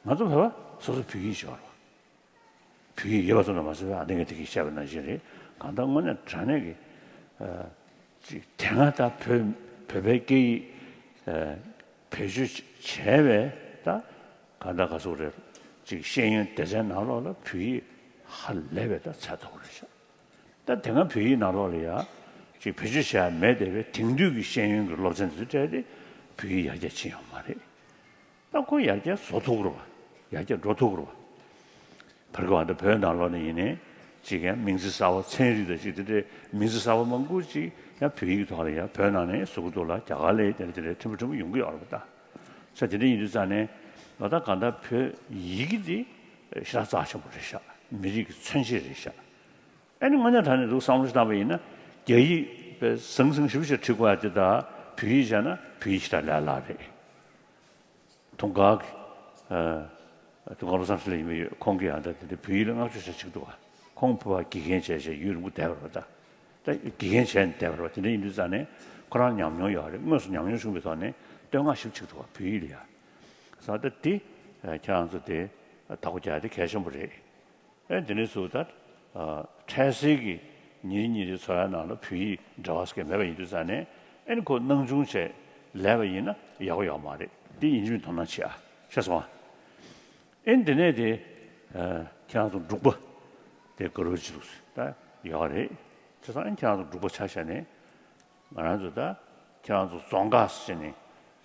ང་ཚོ་བོད་པ་སོ་སོ་བོད་ཡིག་ཤོར་བ། བོད་ཡིག་ཡོད་པ་ཙམ་དུ་མ་ཟད་པའི་ཨ་ནེ་ངས་དེ་གིས་བཤད་པ་ནང་བཞིན་རེད། གང་ལྟར་དངོས་གནས་དྲང་གནས་ཀྱི་ཨ་ཅིག་དེ་སྔ་ད་བོད་བོད་པའི་སྐད་ཡིག་ཨ་བེད་སྤྱོད་བྱས་པའི་ད་གང་ལྟར་ག་ཟེར་དགོས་རེད། ཅིག་ཤེས་ཡོན་སྡེ་ཚན་ནང་ལོགས་ལ་བོད་ཡིག་ཧ་ལས་པའི་ད་ཚད་མཐོ་པོ་རེད་ཤག་ད་དེ་སྔ་བོད་ཡིག་ནང་ལོགས་ལ་ཡ་ཅིག་བེད་སྤྱོད་བྱས་མེད་བསྡད་པའི་དེང་དུས་ཀྱི་ཤེས་ཡོན་གྱི་སློབ་ཚན་དེ་ཚོ་སྤྲད་དེ་བོད་ཡིག་ཡར་རྒྱས་ཕྱིན་ཡོད་མ་རེད། ད་ཁོ་ཡར་རྒྱས་བཟོ་ཐུབ་རེད་བ། ཡར་རྒྱས་འགྲོ་ཐུབ་རེད་བ། བར་སྐབས་ཨ་ད་བོད་ནང་ལོགས་ནས་ཡིན་ནའི་ཅིག་ཡང་མིང་ཚིག་གསར་བ་ཚན་རིག་དང་ཅིག་དེ་འདྲའི་མིང་ཚིག་གསར་བ་མང་པོ་ཅིག་ཡང་བོད་ཡིག་ཐོག་ལ་ཡང་བོད་ནང་ནས་བཟོ་གི་འདུག་ལ། རྒྱ་གར་ལ་དེ་འདྲ་དེ་འདྲ་ཕྲན་བུ་ཕྲན་བུ་ཡོང་གི་ཡོད་རེད་བ་ད། ས་དེ་འདྲ་ཡིན་དུས་ཙང་ནས་ང་ད་གང་ལྟར་བོད་ཡིག་འདི་ཞེ་དྲག་རྩ་ཆེན་པོ་རེད་ཤག་མི་རིགས་ཀྱི་མཚོན་བྱེད་རེད་ཤག་ཨ་ནི་དངོས་གནས་དྲང་གནས་འདུག་བསམ་བློ་ཞིག་བཏང་པ་ཡིན་ན། རྒྱ་ཡིག་པས་ཟང་ཟིང་ཞིབ་ཞིབ་བྲིས་དགོས་ཡ་དེ་དང་བོད་ཡིག་བྱས་ན་བོད་ཡིག་ཞེ་དྲག་ལས་སླ་རེད། དུང་དཀར་གྱི། ཨ། དུང་དཀར་བློ་བཟང་འཕྲིན་ལས་ཡིན་པ་ཡོད། ཁོང་གིས་ཡང་ད་དེ་འདྲ་བོད་ཡིག་ལ་བསྔགས་བརྗོད་བྱས་བྱེད་ཀྱི་འདུག་ག་ཁོང་ཕ་བ་དགེ་རྒན་བྱས་བྱས་ཡུན་རིང་པོ་བསྡད་པ་རེད་པ་ད། ད་དགེ་རྒན་བྱས་ནས་བསྡད་པ་རེད་པ། དེ་འདྲ་ཡིན་དུས་ཙང་ནས་ཁོ་རང་ཉམས་མྱོང་ཡོད་རེད། དངོས་སུ་ཉམས་མྱོང་བྱུང་བའི་ཐོག་ནས་བསྟོད་བསྔགས་ཞིབ་བྱེད་ཀྱི་འདུག་ག་བོད་ཡིག་ལ་ཡ། ས་ད་དེ་ཁྱེད་རང་ཚོ་དེ་བདག་པོ་རྒྱག་ཡ་དེ་གལ་ཆེན་པོ་རེད། ཨེ་དེ་ནས་བཟུང་ད། ཨ། འཕྲལ་སེལ་གྱི་ཉིན་རེ་ཉིན་རེའི་འཚོ་བའི་ནང་ལ་བོད་ཡིག་འབྲེལ་བ་ཟེར་མཁན་མེད་པ་ཡིན་དུས་ཙང་ནས་ཨེ་ནི་ཁོ་སྣང་ཆུང་བྱས་ལས་པ་ཡིན་ན་ཡག་པོ་ཡོད་མ་རེད། འདི་ཡིན་གཅིག་མིན་གཅིག་དོ་སྣང་བྱེད་ཨ། ཤེས་སོང་ཨ། ཨེ་ནི་དེ་ནས་དེ། ཨ། ཁྱེད་རང་ཚོ་འབྲུག་པ་དེ་དགའ་རབ་བྱེད་ལུགས་ད་ཡོད་རེད། བྱས་ཙང་ཨེ་ནི་ཁྱེད་རང་ཚོ་འབྲུག་པ་ཆ་བཞག་ནས། ང་རང་ཚོ་ད་ཁྱེད་རང་ཚོ་རྫོང་ཁ་ཟེར་ནས་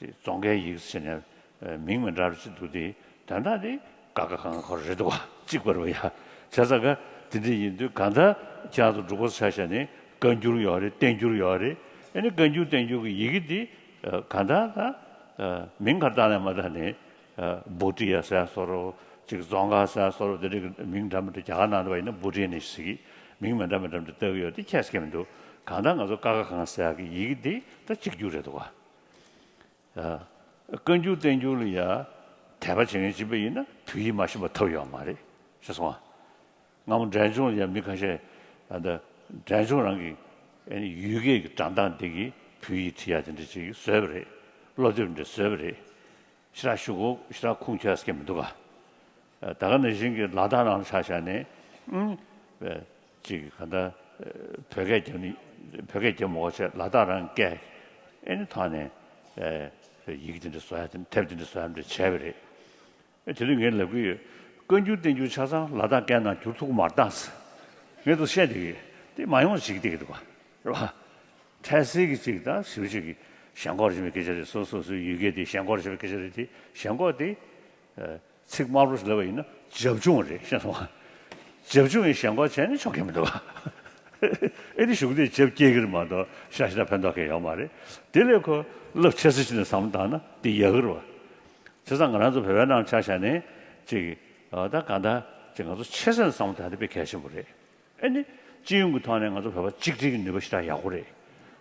རྫོང་ཁའི་ཡིག་ཟེར་ནས་མིང་མི་འདྲ་བ་ཅིག་འདུག་དེ་ད་ལྟ་དེ་ཀ་ཁ་ག་ང་ཁོ་རེད་འདུག་བ་གཅིག་པ་རེད་བ་ཡ། བྱས་ཙང་ག་དེ་འདྲ་ཡིན་དུས་གང་ལྟར་ཁྱེད་རང་ཚོ་འབྲུག་པ་ཆ་བཞག་ནས་བཀའ་འགྱུར་ཡོད་རེད། བསྟན་འགྱུར་ཡོད་རེད། ཨ་ནི་བཀའ་འགྱུར་བསྟན་འགྱུར་གྱི་ཡི་གེ་དེ་གང་ལྟར་ད་མིང་ག་བཏགས་ནས་མ་བཏགས་ནས། བྷོ་ཊི་ཡ་ཟེར་ཡ་བཟོ་འདྲ་ཅིག་རྫོང་ཁ་ཟེར་ཡ་བཟོ་འདྲ་དེ་འདྲའི་མིང་འདྲ་མི་འདྲ་རྒྱ་གར་ནང་དུ་བ་ཡིན་ན་བྷོ་ཊི་ནས་ཟེར་གི་མིང་མི་འདྲ་མི་འདྲ་མི་འདྲ་བཏགས་ཡོད་དེ་ཁྱད་མཁས་མི་འདུག་གང་ལྟར་ང་ཚོ་ཀ་ཁ་ག་ང་ཟེར་ཡ་གི་ཡི་གེ་འདི་ད་གཅིག་གྱུར་རེད་འདུག་ག་བཀའ་འགྱུར་བསྟན་འགྱུར་ལ་ཡ་དད་པ་བྱེད་མཁན་ཅིག་པ་ཡིན་ན་བོད་ཡིག་མ་ཤེས་པ་ཐབས་ཡོད་མ་རེད། ཤེས་སོང་ཨ། སྔ་མོ་འབྲས་ལྗོངས་ལ་ཡ་མི་ཁ་ཤས་ཨ་ད་འབྲས་ལྗོངས་རང་གི་ཨ་ནི་ཡུལ་སྐད་ཀྱི་སྒྲ་གདངས་འདི་གི་བོད་ཡིག་བྲིས་ཡ་དེ་འདྲ་ཅིག་བཟོས་པ་རེད། སློབ་དེབ་འདྲ་བཟོས་པ་རེད། ཞེ་དྲག་ཞུ་གོ་ཞེ་དྲག་ཁུངས་འཁྱོལ་ས་མི་འདུག་ག་ད་ག་ནང་བཞིན་གྱི་ལ་དྭགས་ནང་ཆ་བཞག་ནས་ཨུམ། ཅིག་ག་ད་ བོད་སྐད་རྒྱབ་ནི་བོད་སྐད་རྒྱབ་མ་དགོས་བྱས་ལ་དྭགས་རང་སྐད་ཨེ་ནི་ཐོག་ནས་ཨེ་ཡི་གེ་དེ་འདྲ་བཟོ་ཡ་དེ་དེབ་དེ་འདྲ་བཟོ་ཡ་འདྲ་བྱས་པ་རེད། ཨེ་དེ་དུས་ངས་ལབ་ཀྱི་ཡོད། བཀའ་འགྱུར་བསྟན་འགྱུར་ཆ་ཚང་ལ་དྭགས་སྐད་ནང་བསྒྱུར་ཐུབ་ཀྱི་མ་རེད་ད། ངས་དུ་བཤད་བསྡད་ཀྱི་ཡོད། དེ་མ་ཡོང་བྱེད་ཀྱི་བསྡད་ཀྱི་འདུག་ག་རེད་བ། འཕྲལ་སེལ་གྱི་ཅིག་དང་ཞིབ་ཅིག་གི་ཞེན་ཁོག་རིམ་པའི་སྐད་ཆ་རེད། སོ་སོ་སོའི་ཡུལ་སྐད་དེ་ཞེན་ཁོག་རིམ་པའི་སྐད་ཆ་རེད་དེ། ཞེན་ཁོག་དེ་ཚིག་དམར་པོ་ཞིག་ལབ་པ་ཡིན་ན་བྱབ་ཆུང་རེད། ཤེས་སོང་ང་། བྱབ་ཆུང་ཡིན་ཞེན་ཁོག་བྱས་ནས་ཆོག་གི་མི་འདུག་ག་ཨེ་དེ་གཞུག་དེ་བྱབ་སྐྱེ་གི་རེད་མ་གཏོགས་ཤ་ཤ་ཕན་ཐོགས་གི་ཡོད་མ་རེད། དེ་ལས་ཁོ་རླབས་ཆེ་ས་ཞིག་ནས་བསམ་བློ་བཏང་ན་དེ་ཡག་གི་རེད་བ། བྱས་ཙང་ང་རང་ཚོ་བོད་པའི་ནང་ཆ་བཞག་ནས་ཅིག་ཨ་ད་གང་ལྟར་ཅིག་ང་ཚོ་ཆེ་ས་ནས་བསམ་བློ་བཏང་དེ་དཔེ་གལ་ཆེན་པོ་རེད། ཨ་ནི་སྤྱི་ཡོངས་ཀྱི་ཐོག་ནས་ང་ཚོ་བོད་པ་གཅིག་སྒྲིལ་གྱི་ནུས་པ་ཞེ་དྲག་ཡག་པོ་རེད།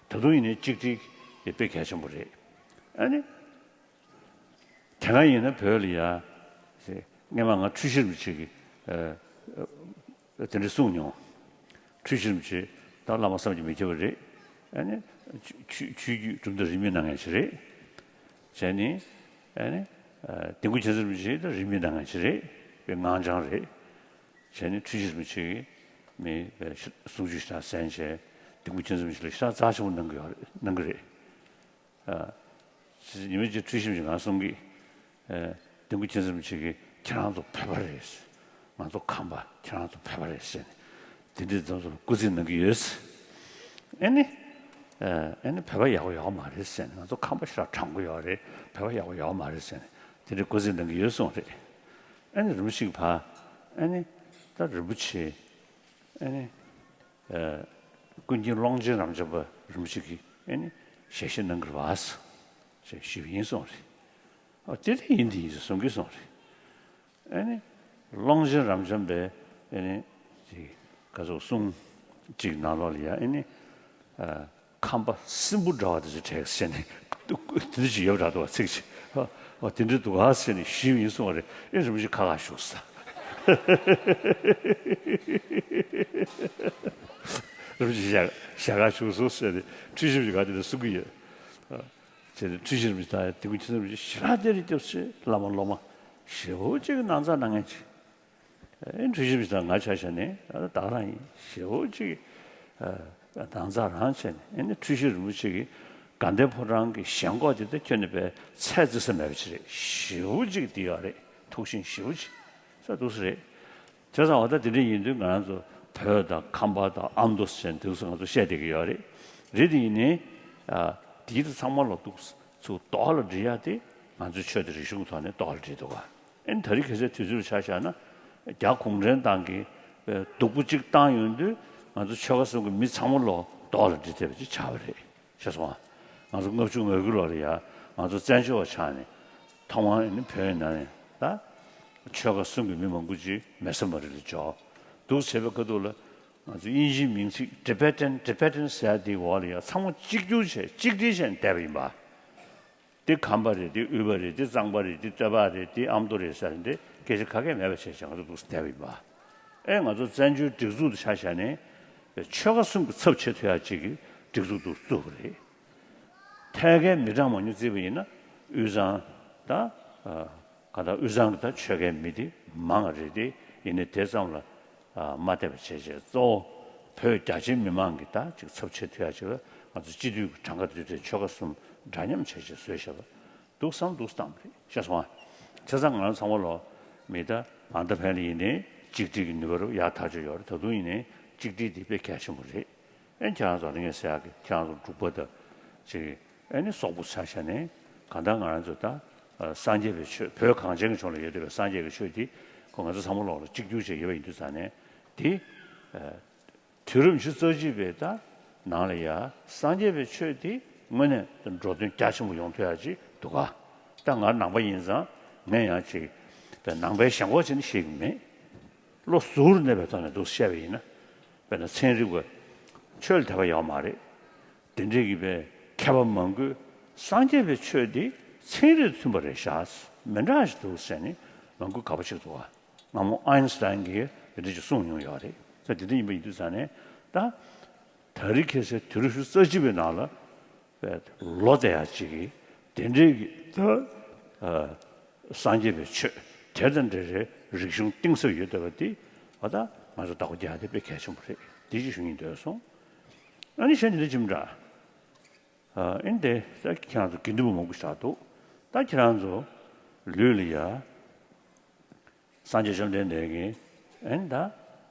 ད་དུང་ཡིན་ནའི་གཅིག་སྒྲིལ་དེ་དཔེ་གལ་ཆེན་པོ་རེད། ཨ་ནི་དེ་སྔ་ཡིན་ན་བོད་ལ་ཡ་སྔན་མ་ང་འཁྲུལ་ཞིག་རིན་པོ་ཆེ་གིས་ཨ་དེ་འདྲ་གསུངས་མྱོང་། འཁྲུལ་ཞིག་རིན་པོ་ཆེ་ད་བླ་མ་བསམ་གྱིས་མི་ཁྱབ་པ་རེད། ཨ་ནི་ཆོས་ཆོས་ཆོས་བརྒྱུད་གྲུབ་མཐའ་རིས་མེད་གནང་མཁན་ཞིག་རེད། བྱས་ནས་ཨ་ནི་ཨ་དིལ་མགོ་མཁྱེན་བརྩེ་རིན་པོ་ཆེ་ད་རིས་མེད་གནང་མཁན་ཞིག་རེད། དཔེ་ངག་འཆང་རེད། བྱས་ནས་འཁྲུལ་ཞིག་རིན་པོ་ཆེ་གིས་མི་དཔེ་གསུང་ཆོས་ཞེ་དྲག་གསན་བྱས་དིལ་མགོ་མཁྱེན་བརྩེ་རིན་པོ་ཆེ་ལ་ཞེ་དྲག་རྩ་ཆེན་པོ་གནང་གི་ཡོད་རེད། གནང་གི་རེད། ཨ། ཉི་མ་གཅིག་འཁྲུལ་ཞིག་རིན་པོ་ཆེ་ང་གསུང་གི། ཨ། དིལ་མགོ་མཁྱེན་བརྩེ་རིན་པོ་ཆེ་གིས་ཁྱེད་རང་ཚོ་བོད་པ་རེད། ང་ཚོ་ཁམས་པ་ཁྱེད་རང་ཚོ་བོད་པ་རེད་ཟེར་ནས། དེ་འདྲའི་ཙམ་ཚོ་སྐུ་རྩེད་གནང་གི་ཡོད། ཨེ་ནི། ཨ། ཨེ་ནི་བོད་པ་ཡག་པོ་ཡོད་མ་རེད་ཟེར་ནས། ང་ཚོ་ཁམས་པ་ཞེ་དྲག་དྲང་པོ་ཡོད་རེད། བོད་པ་ཡག་པོ་ཡོད་མ་རེད་ཟེར་ནས་དེ་འདྲའི་སྐུ་རྩེད་གནང་གི་ཡོད་གསུངས་རེད། ཨེ་ནི་རིན་པོ་ཆེ་གིས་ཕར། ཨེ་ནི། ད་རིན་པོ་ཆེ། ཨེ་ནི། ཨ། ཀུན་མཁྱེན་ཀློང་ཆེན་རབ་འབྱམས་པ་རིན་པོ་ཆེ་གིས་ཨེ་ནི་ཞལ་བཞེས་གནང་གི་རེད་བ། ཞེས་ཞུས་པ་ཡིན་གསུངས་རེད། ཨ། དེ་དེ་ཡིན་དེ་ཡིན་ཟེར་གསུང་གི་གསུངས་རེད། ཨེ་ནི་ཀློང་ཆེན་རབ་འབྱམས་པས་ཨེ་ནི་ཅིག་ག་ཚོད་གསུང་ཅིག་ནང་ལོགས་ལ་ཡ་ཨེ་ནི། ཨ། ཁམས་པ་སྲིན་པོ་འདྲ་བ་དེ་ཚོ་དྲེགས་ཟེར་ནས་དེ་འདྲ་ཅིག་ཡོད་པ་འདྲ་འདུག་བ། ཚིག་ཅིག་ཨ། དེ་འདྲ་འདུག་ག་ཟེར་ནས་ཞུས་པ་ཡིན་གསུངས་པ་རེད། ཨེ་རིན་པོ་ཆེ་ཁ་ཁ་བཞུགས་ས། རིན་པོ་ཆེ་ཞལ་ཞལ་ཁ་བཞུགས་སོང་ཟེར་ནས་འཁྲུལ་ཞིག་རིན་པོ་ཆེ་ག་དེ་འདྲ་གསུང་གི་ཡོད། ཨ། བྱས་ནས་འཁྲུལ་ཞིག་རིན་པོ་ཆེ་དང་དིལ་མགོ་མཁྱེན་བརྩེ་རིན་པོ་ཆེ་ཞེ་དྲག་བདེ་རེ་སྐྱབས་སུ་བླ་མ་སློབ་མ་ཞེ་པོ་ཅིག་གི་ནང་ཚ་གནང་མཁན་ཅིག་ཨེ་འཁྲུལ་ཞིག་རིན་པོ་ཆེ་དང་ང་ཆ་བཞག་ནས་ཨ་ད་ག་རང་ཡིན། ཞེ་པོ་ཅིག་ཨ་ནང་ཚ་རང་བྱས་ནས། ཨེ་ནི་འཁྲུལ་ཞིག་རིན་པོ་ཆེ་གིས་དགའ་ལྡན་ཕོ་བྲང་གི་ཞེན་ཁོག་དེ་ད་ཁྱོན་ནས་པའི་ཚད་བརྩི་ས་མེད་པ་ཅིག་རེད། ཞེ་པོ་ཅིག་འདི་ཡོད་རེད། ཐུགས་ཞེན་ཞེ་པོ་ཅིག་ས་འདུག་ས་རེད། བྱས་ཙང་འོ་ད་དེ་འདྲ་ཡིན་དུས་ང་རང་ཚོ་བོད་དང་ཁམས་པ་དང་ཨ་མདོ་ཟེར་འདུག་ས་ང་ཚོ་བཤད་བསྡད་ཀྱི་ཡོད་རེད། རེད་དེ་ཡིན་ནའི་ཨ་དེའི་དེ་ཚང་མ་ལ་འདུག་ཚུར་རྡོག་ལ་སྒྲིལ་ཡ་དེ་ང་ཚོའི་ཆོས་དང་རིག་གཞུང་གི་ཐོག་ནས་རྡོག་ལ་སྒྲིལ་འདུག་ག་ཨེ་ནི་དེ་རིང་ཁ་སང་དུས་ཚོད་ཆ་བཞག་ན་རྒྱ་གུང་ཁྲན་ཏང་གིས་སྡུག་པོ་གཅིག་བཏང་ཡོང་དུས་ང་ཚོ་ཆོལ་ཁ་གསུམ་གྱི་མི་ཚང་མ་ལོ་རྡོག་ལ་སྒྲིལ་ཐེབས་པ་ཅིག་ཆགས་པ་རེད། ཤེས་སོང་ང་། ང་ཚོ་ལྔ་བཅུ་ང་དགུ་ལོ་ལ་ཡ་ང་ཚོ་བཙན་བྱོལ་བ་ཆགས་ནས་ཐོག་མར་ཨེ་ནི་བོད་ནང་ནས་ད་ཆོལ་ཁ་གསུམ་གྱི་མི་མང་པོ་ཅིག་མེ་ས་མ་རི་ལ་འབྱོར་འདུག་བྱས་པའི་ཁ་ཐུག་ལ་ང་ཚོ་དབྱིན་ཇིའི་མིང་ཚིག་Tibetan Tibetan ཟེར་ཡ་དེའི་འོག་ལ་ཡ་ཚང་མ་གཅིག་གྱུར་བྱས་གཅིག་སྒྲིལ་བྱས་ནས་བསྡད་པ་ཡིན་པ། འདི་ཁམས་པ་རེད། འདི་དབུས་པ་རེད། འདི་གཙང་པ་རེད། འདི་སྟོད་པ་རེད། འདི་ཨ་མདོ་རེད་ཟེར་འདི་སྐད་ཆ་ག་གེ་མེད་པ་བྱས་བྱས་ང་ཚོ་འདུག་སེ་བསྡད་པ་ཡིན་པ། ཨེ་ང་ཚོ་བཙན་བྱོལ་སྒྲིག་འཛུགས་དེ་ཆ་བཞག་ནས་པའི་ཆོལ་ཁ་གསུམ་གྱི་ཚབ་བྱེད་ཐུབ་ཡག་ཅིག་གི་སྒྲིག་འཛུགས་འདུག་བཙུགས་པ་རེད། ཐད་ཀའི་མི་གྲངས་མང་ཉུང་བརྩིས་པ་ཡིན་ན་དབུས་གཙང་ད་ཨ་ག་ད་དབུས་གཙང་གི་ད་ཆོལ་ཁའི་མི་དེ་མང་བ་རེད་དེ། ཡིན་ནའི་དེ་ཙམ་ལ་ཨ་མ་བསྡད་པ་བྱས་བྱས་གཙོ་བོ་བོད་རྒྱ་ཆེའི་མི་མང་གི་ད་ཅིག་ཚབ་བྱེད་ཐུབ་ཡག་ཅིག་ལ་ང་ཚོ་སྤྱི་འཐུས་ཀྱི་གྲངས་ཀ་དེ་འདྲའི་ཆོལ་ཁ་གསུམ་འདྲ་མཉམ་བྱས་བྱས་བཟོས་བཞག་པ་འདུག་བསམ་འདུག་བཏང་བ་རེད། ཤེས་སོང་ང་། བྱས་ཙང་ང་རང་ཚང་མ་ལོ་མི་ད་མ་མཐའ་ཕན་ལ་ཡིན་ནའི་གཅིག་སྒྲིལ་གྱི་ནུས་པ་རུ་ཡག་ཐག་ཆོད་ཡོད་རེད། ད་དུང་ཡིན་ནའི་གཅིག་སྒྲིལ་འདི་དཔེ་གལ་ཆེན་པོ་རེད། ཨེ་ཁྱེད་རང་ཚོ་ལ་ངས་ཟེར་ཡག་གི་ཁྱེད་རང་ཚོ་འབྲུག་པ་དང་ཅིག་ཨེ་ནི་སོག་པོ་ཆ་བཞག་ནས་གང་ལྟར་ང་རང་ཚོ་ད་ཨ་སངས་རྒྱས་པའི་ཆོས་བོད་གངས་ཅན་གྱི་ལྗོངས་ལ་ཡོད་བསྡད་པའི་སངས་རྒྱས་ཀྱི་ཆོས་འདི་ཁོ་ང་ཚོ་ཚང་མ་ལོག་ལ་གཅིག་གྱུར་བྱས་ཡོད་པ་ཡིན་དུས་ཙང་ནས་འདི་ཨ་དུས་རབས་ཉི་ཤུ་རྩ་གཅིག་པའི་ད་ནང་ལ་ཡ་སངས་རྒྱས་པའི་ཆོས་འདི་དངོས་གནས་འགྲོ་དོན་རྒྱ་ཆེན་པོ་ཡོང་ཐུབ་ཡག་ཅིག་འདུག་ག་ད་ང་ནང་པ་ཡིན་ཙང་ངས་ཡང་ཅིག་ད་ནང་པའི་ཞེན་ཁོག་བྱས་ནས་བཤད་ཀྱི་མེད། བློ་གཟུ་བོར་གནས་པའི་ཐོག་ནས་འདུག་བཤད་པ་ཡིན་ན། དཔེར་ན་ཚན་རིག་པ་ཆོས་ལ་དད་པ་ཡོད་མ་རེད། དེ་འདྲའི་གི་པའི་མཁས་པ་མང་པོས་སངས་རྒྱས་པའི་ཆོས་འདི་ཚན་རིག་མཐུན་པ་རེད་ཤག་མི་འདྲ་ཞིག་འདུག་ཟེར་ནས་མང་པོས་དགའ་པོ་བྱེད་འདུག་བ། སྔ་མོ་ཨའིན་སི་ཏཱིན་གྱིས་དེ་འདྲ་ཞིག་གསུངས་མྱོང་ཡོད་རེད། ད་དེ་འདྲ་ཡིན་པ་ཡིན་དུས་ཙང་ནས་ད་དེ་རིང་ཁ་སང་དུས་རབས་ཉི་ཤུ་རྩ་གཅིག་པའི་ནང་ལ་པའི་ལོ་དེ་ཡང་གཅིག་གིས་དེ་འདྲའི་གི་ད་ཨ་སངས་རྒྱས་པའི་ཆོས་དེ་དང་འབྲེལ་བའི་རིག་གཞུང་གཏིང་ཟབ་ཡོད་བསྡད་པ་འདི་ཨ་ད་ང་ཚོ་བདག་པོ་རྒྱག་ཡ་དེ་དཔེ་གལ་ཆེན་པོ་རེད། དེ་ཅིག་ཞུ་སྙིང་འདོད་སོང་། ཨ་ནི་གཞན་དེ་འདྲ་ཅིག་མི་འདྲ། ཨ་ཨིན་དེ་ད་ཁྱེད་རང་ཚོ་དགེ་འདུན་པ་མང་པོ་ཞིག་འདུག་ད་ཁྱེད་རང་ཚོ་ལུས་ལ་ཡ། སངས་རྒྱས་བཅོམ་ལྡན་འདས་ཀྱིས་ཨེ་ད་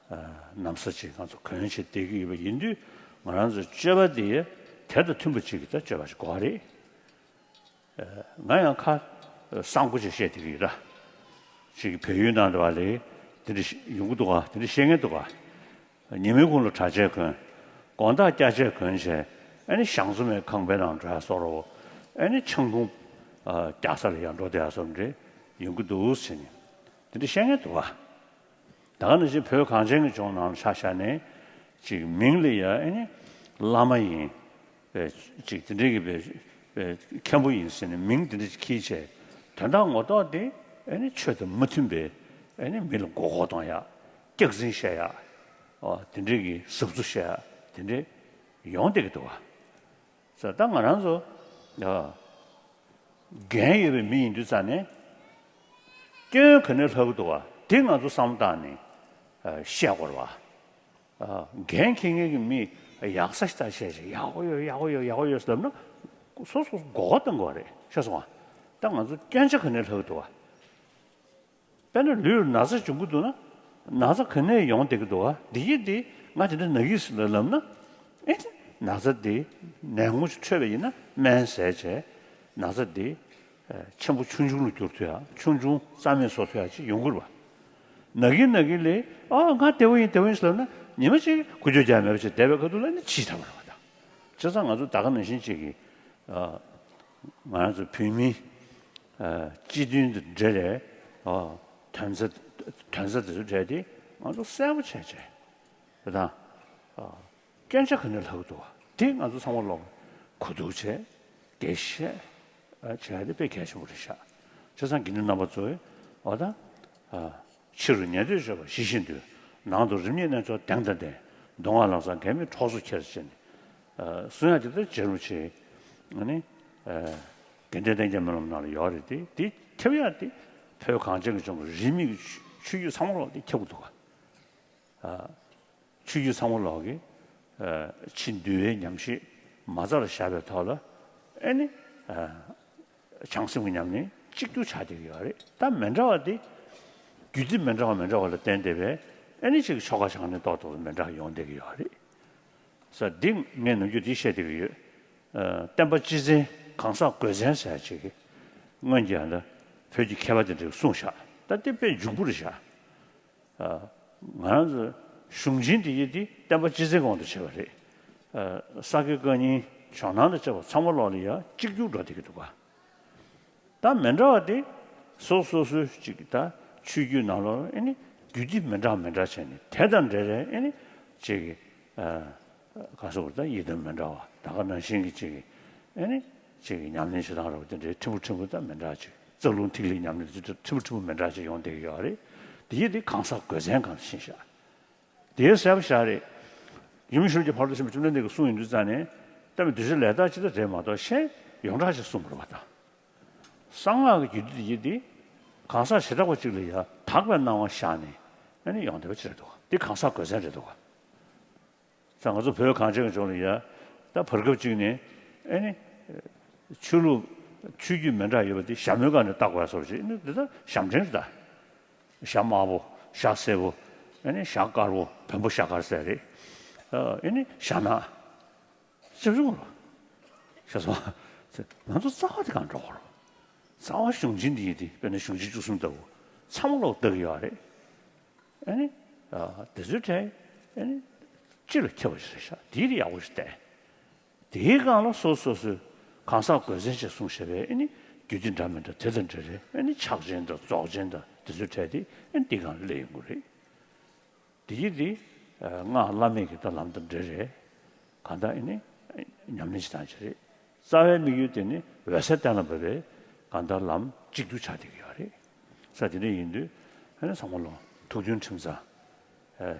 ནམ་ཟླ་ཅིག་ང་ཚོ་གོན་བྱས་བསྡད་ཀྱི་ཡོད་པ་ཡིན་དུས། ང་རང་ཚོའི་སྤྱོད་པ་འདི་དེ་དང་མཐུན་པ་ཅིག་གི་ད་སྤྱོད་པ་ཞིག་དགོས་པ་རེད། ང་ཡང་ཁ་གསང་པོ་ཅིག་བཤད་བསྡད་ཀྱི་ཡོད་ད། ཅིག་བལ་ཡུལ་ནང་དུ་བ་ལས་དེ་འདྲ་ཡོང་གི་འདུག་ག་དེ་འདྲ་བཤད་མཁན་འདུག་ག་ཉི་མའི་གུང་ལ་གྲྭ་ཆས་གོན། དགོང་དག་སྐྱ་ཆས་གོན་བྱས་ཨ་ནི་ཞང་བཙུན་མའི་ཁང་པའི་ནང་འགྲོ་ཡ་བཟོ་འདྲ། ཨ་ནི་ཆང་འཐུང་རྒྱག་ས་ལ་ཡང་འགྲོ་བསྡད་ཡ་བཟོ་འདྲ་ཡོང་གི་འདུག་ཟེར་ནས་དེ་འདྲ་བཤད་མཁན་འདུག་ག་ད་ག་ནང་བཞིན་བོད་གངས་ཅན་གྱི་ལྗོངས་ནང་ལ་ཆ་བཞག་ནས་ཅིག་མིང་ལ་ཡ་ཨ་ནི་བླ་མ་ཡིན། པའི་ཅིག་དེ་འདྲའི་གི་པའི་པའི་མཁན་པོ་ཡིན་ཟེར་ནས་མིང་དེ་འདྲ་ཅིག་འཁྱེར་བྱས། དོན་དག་ངོ་ཐོག་དེ་ཨ་ནི་ཆོས་དང་མ་མཐུན་པའི་ཨ་ནི་མི་ལ་མགོ་སྐོར་གཏོང་ཡ། སྐྱག་རྫུན་བཤད་ཡ། ཨོ་དེ་འདྲའི་གི་ཟབ་རྫུ་བཤད་ཡ་དེ་འདྲའི་ཡོང་བསྡད་ཀྱི་འདུག་བ། ས་ད་ང་རང་ཚོ་ཨ་འགན་ཡོད་པའི་མི་ཡིན་དུས་ཙང་ནས་སྐྱོན་ག་ནས་ལྷག་གི་འདུག་བ་དེ་ང་ཚོ་བསམ་བློ་བཏང་ནས་ཨ་བཤད་དགོས་རེད་བ། ཨ་འགན་འཁྱེར་མཁན་གྱི་མི་ཡག་ས་ཞིག་ད་བཤད་བྱས་ཡག་པོ་ཡོད་ཡག་པོ་ཡོད་ཡག་པོ་ཡོད་ཟེར་ལབ་ན་སོ་སོ་མགོ་སྐོར་གཏོང་དགོས་རེད་ཤེས་སོང་ང་། ད་ང་ཚོ་སྐྱོན་ཆ་ག་ནས་ལྷག་འདུག་བ། དཔེར་ན་ལུས་ལ་ན་ཚ་བྱུང་གི་འདུག་ན་ན་ཚ་ག་ནས་ཡོང་བསྡད་ཀྱི་འདུག་བ། འདི་ཡིན་འདི་ང་དེ་འདྲ་ན་གི་ཟེར་ལབ་ན། ཨེ་ན་ཚ་འདི་ནད་ངོ་ཞིག་འཕྲོད་པ་ཡིན་ན་སྨན་བཟས་བྱས་ན་ཚ་འདི་ཆེན་པོ་ཆུང་ཆུང་ལ་འགྱུར་ཐུབ་ཡ། ཆུང་ཆུང་རྩ་མེད་བཟོ་ཐུབ་ཡ་ཅིག་ཡོང་གི་རེད་བ། ན་གི་ན་གི་ལས་ཨ་ང་བདེ་བོ་ཡིན་བདེ་བོ་ཡིན་ཟེར་ལབ་ན་ཉི་མ་གཅིག་ཁུ་ཆོས་རྒྱག་མེད་པ་བྱས་བསྡད་པའི་ཁ་ཐུག་ལ་ནི་ཕྱིས་ཐལ་བ་རེད་བ་ད། བྱས་ཙང་ང་ཚོ་ད་ག་ནང་བཞིན་གཅིག་གིས་ང་རང་ཚོ་བོད་མིའི་སྤྱི་མཐུན་དང་འབྲེལ་བའི་དོན་རྩ་དོན་རྩ་དེ་ཚོ་འབྲེལ་ཏེ་ང་ཚོ་གསལ་པོ་བྱས་བྱས་རེད་ད། སྐྱོན་ཆ་ག་ནས་ལྷག་འདུག་བ་དེ་ང་ཚོ་ཚང་མ་ལོག་གོ་བསྡུར་བྱས་དགེ་བཤད་བྱས་ཏེ་དཔེ་གལ་ཆེན་པོ་རེད་ཤག་བྱས་ཙང་དགེ་འདུན་རྣམ་པ་ཚོས་འོ་ད་ཕྱི་རུ་ཉན་ཐོས་སྤྱོད་པ་ཞི་ཞིང་དུལ། ནང་དུ་རིམ་གཉིས་རྣལ་འབྱོར་གདེང་དང་ལྡན། མདོ་སྔགས་ལམ་བཟང་འགལ་མེད་གྲོགས་སུ་འཁྱེར་ཟེར་ནས་གསུང་ཡ་དེ་ལྟར་རྗེ་རིན་པོ་ཆེ་ནི་དགེ་ལྡན་ལྷན་རྒྱས་སྨོན་ལམ་ནང་ལ་ཡོད་རེད་དེ། དེ་ཁྱབ་ཡ་དེ་བོད་གངས་ཅན་གྱི་ལྗོངས་ཀྱི་རིས་མེད་ཀྱི་ཆོས་བརྒྱུད་ཚང་མ་ལོག་དེ་ཁྱབ་ཀྱི་འདུག་ག་ཆོས་བརྒྱུད་ཚང་མ་ལོག་གི་ཕྱི་འདུལ་བའི་ཉམས་བཞེས་མ་རྩ་ལ་བཞག་པའི་ཐོག་ལ་ཨེ་ནི་བྱང་སེམས་ཀྱི་ཉམས་ལེན་གཅིག་གྱུར་ཆགས་བསྡད་ཀྱི་ཡོད་རེད། ད་མི་འདྲ་བ་དེ་རྒྱུད་སྡེ་མི་འདྲ་བ་མི་འདྲ་བ་ལ་བརྟེན་བསྡད་པའི་ཨེ་ནི་ཅིག་ཆོ་ག་བྱ་བ་ནི་ཏོག་ཏོག་མི་འདྲ་ཡོང་བསྡད་ཀྱི་ཡོད་རེད། ས་འདི་ངས་ནམ་རྒྱུན་འདི་བཤད་བསྡད་ཀྱི་ཡོད། སྟོན་པ་སྤྱི་མཚན་གང་ཟག་གོས་མཚན་ཟེར་ཡ་ཅིག་གིས་སྔོན་གྱི་ཡང་ད་བོད་ཀྱི་མཁས་པ་དེ་འདྲས་གསུངས་ཤག་ད་དེ་དཔེ་འཇུག་པོ་རེད་ཤག་ང་རང་ཚོ་གཞུང་ཆེན་དེ་ཡི་དེ་སྟོན་པ་སྤྱི་མཚན་གྱི་དབང་དུ་བྱས་པ་རེད། ས་དགེ་བཀའ་རྙིང་ཇོ་ནང་དང་བཅས་པ་ཚང་མ་ལོག་ལ་ཡ་གཅིག་གྱུར་འགྲོ་བསྡད་ཀྱི་འདུག་ག་ད་མི་འདྲ་བ་དེ་སོ་སོ་སོའི་ཅིག་ད་ཆོས་བརྒྱུད་ནང་ལོགས་ཨེ་ནི་རྒྱུད་སྡེ་མི་འདྲ་མི་འདྲ་བྱས་ནས་དེ་དང་འབྲེལ་རེད། ཨེ་ནི་ཅིག་ག་སོགས་ད་ཡི་དམ་མི་འདྲ་བ་ད་ག་ནང་བཞིན་གྱི་ཅིག་ཨེ་ནི་ཅིག་ཉམས་ལེན་བྱེད་སྟངས་ར་བ་དེ་འདྲའི་ཕྲན་བུ་ཕྲན་བུ་ད་མི་འདྲ་ཅིག་རྩ་རླུང་ཐིག་ལེའི་ཉམས་ལེན་དེ་ཕྲན་བུ་ཕྲན་བུ་མི་འདྲ་ཅིག་ཡོང་བསྡད་ཀྱི་ཡོད་རེད། དེ་ཡི་དེ་གང་ཟག་གོས་མཚན་གང་ཤེས་ཤག་དེའི་གསལ་པོ་ཞིག་རེད། ཡུམ་ཤུལ་གྱི་ཕ་རོལ་ཏུ་ཕྱིན་པ་བཅོམ་ལྡན་འདས་ཀྱིས་གསུངས་ཡོང་དུས་ཙང་ནས་ད་མི་གདུལ་བྱ་ལས་དག་ཅིག་ད་རེད་མ་གཏོགས་གཞན་ཡོངས་གྲགས་ཤིག་གསུངས་པ་རེད་པ་ད། གསང་སྔགས་ཀྱི་རྒྱུད་སྡེ་དེ་གང་ཟག་བྱེ་བྲག་པ་གཅིག་ལ་ཡང་དག་པའི་སྣང་བ་བཞག་ནས་ཨ་ནི་ཡོང་བསྡད་པ་ཅིག་རེད་འདུག་དེ་གང་ཟག་གོས་མཚན་རེད་འདུག་ད་ང་ཚོ་བོད་གངས་ཅན་གྱི་ལྗོངས་ལ་ཡ་ད་བར་སྐབས་གཅིག་ནས་ཨ་ནི་ཆོས་ལུགས་ཆོས་བརྒྱུད་མི་འདྲ་ཡོད་པ་དེ་ཞྭ་མོའི་སྒང་ནས་བཏགས་པ་སོགས་ཅིག་ཨ་ནི་འདི་ད་ཞྭ་འདྲེན་རེད་ད། ཞྭ་དམར་པོ། ཞྭ་སེར་པོ། ཨ་ནི་ཞྭ་དཀར་པོ། བོན་པོ་ཞྭ་དཀར་ཟེར་རེད། ཨ་ནི་ཞྭ་ནག་ཅི་བྱུང་རོ། ཞྭ་སོང་། ང་ཚོ་རྩ་བ་དེ་གང་འགྲོ་གོ་རོ། རྩ་བ་གཞུང་ཆེན་འདི་ཡིན་ཏེ་དཔེར་ན་གཞུང་ཆེན་བཅུ་གསུམ་ལྟ་བུ་ཚང་མ་ལོག་བལྟ་གི་ཡོད་རེད། ཨ་ནི་དེ་ཚོའི་གྲས་ཨ་ནི་སྤྱི་ལ་ཁྱབ་པ་ཞིག་རེད་ཤག་དེའི་རིགས་ཡག་པོ་ཞིག་བལྟས། དེའི་སྒང་ལ་སོ་སོ་སོའི་གང་ཟག་གོས་མཚན་ཞེས་གསུངས་བཞག་པའི་ཨ་ནི་རྒྱུད་སྡེ་འདྲ་མི་འདྲ་དེ་དང་འབྲེལ་རེད། ཨ་ནི་ཕྱག་ཆེན་དང་རྫོགས་ཆེན་དང་དེ་ཚོའི་གྲས་དེ་ཨ་ནི་འདི་སྒང་ལ་སླེབས་ཡོང་གི་རེད། དེ་ཡིན་དེ་སྔགས་བླ་མེད་ཀྱི་ད་ལམ་དང་འབྲེལ་རེད། གང་ལྟར་ཨ་ནི་ཉམས་ལེན་བྱེད་སྟངས་ཅིག་རེད། རྩ་བའི་དམིགས་ཡུལ་དེ་ནི་འོད་གསལ་གཏན་ལ་ཕབ་པའི་གང་ལྟར་ལམ་གཅིག་གྱུར་ཆགས་བསྡད་ཀྱི་ཡོད་རེད། ས་དེ་འདྲ་ཡིན་དུས་ཨ་ནི་ཚང་མ་ལོ་ཐུགས་མཐུན་ཁྲིམས་གཙང་།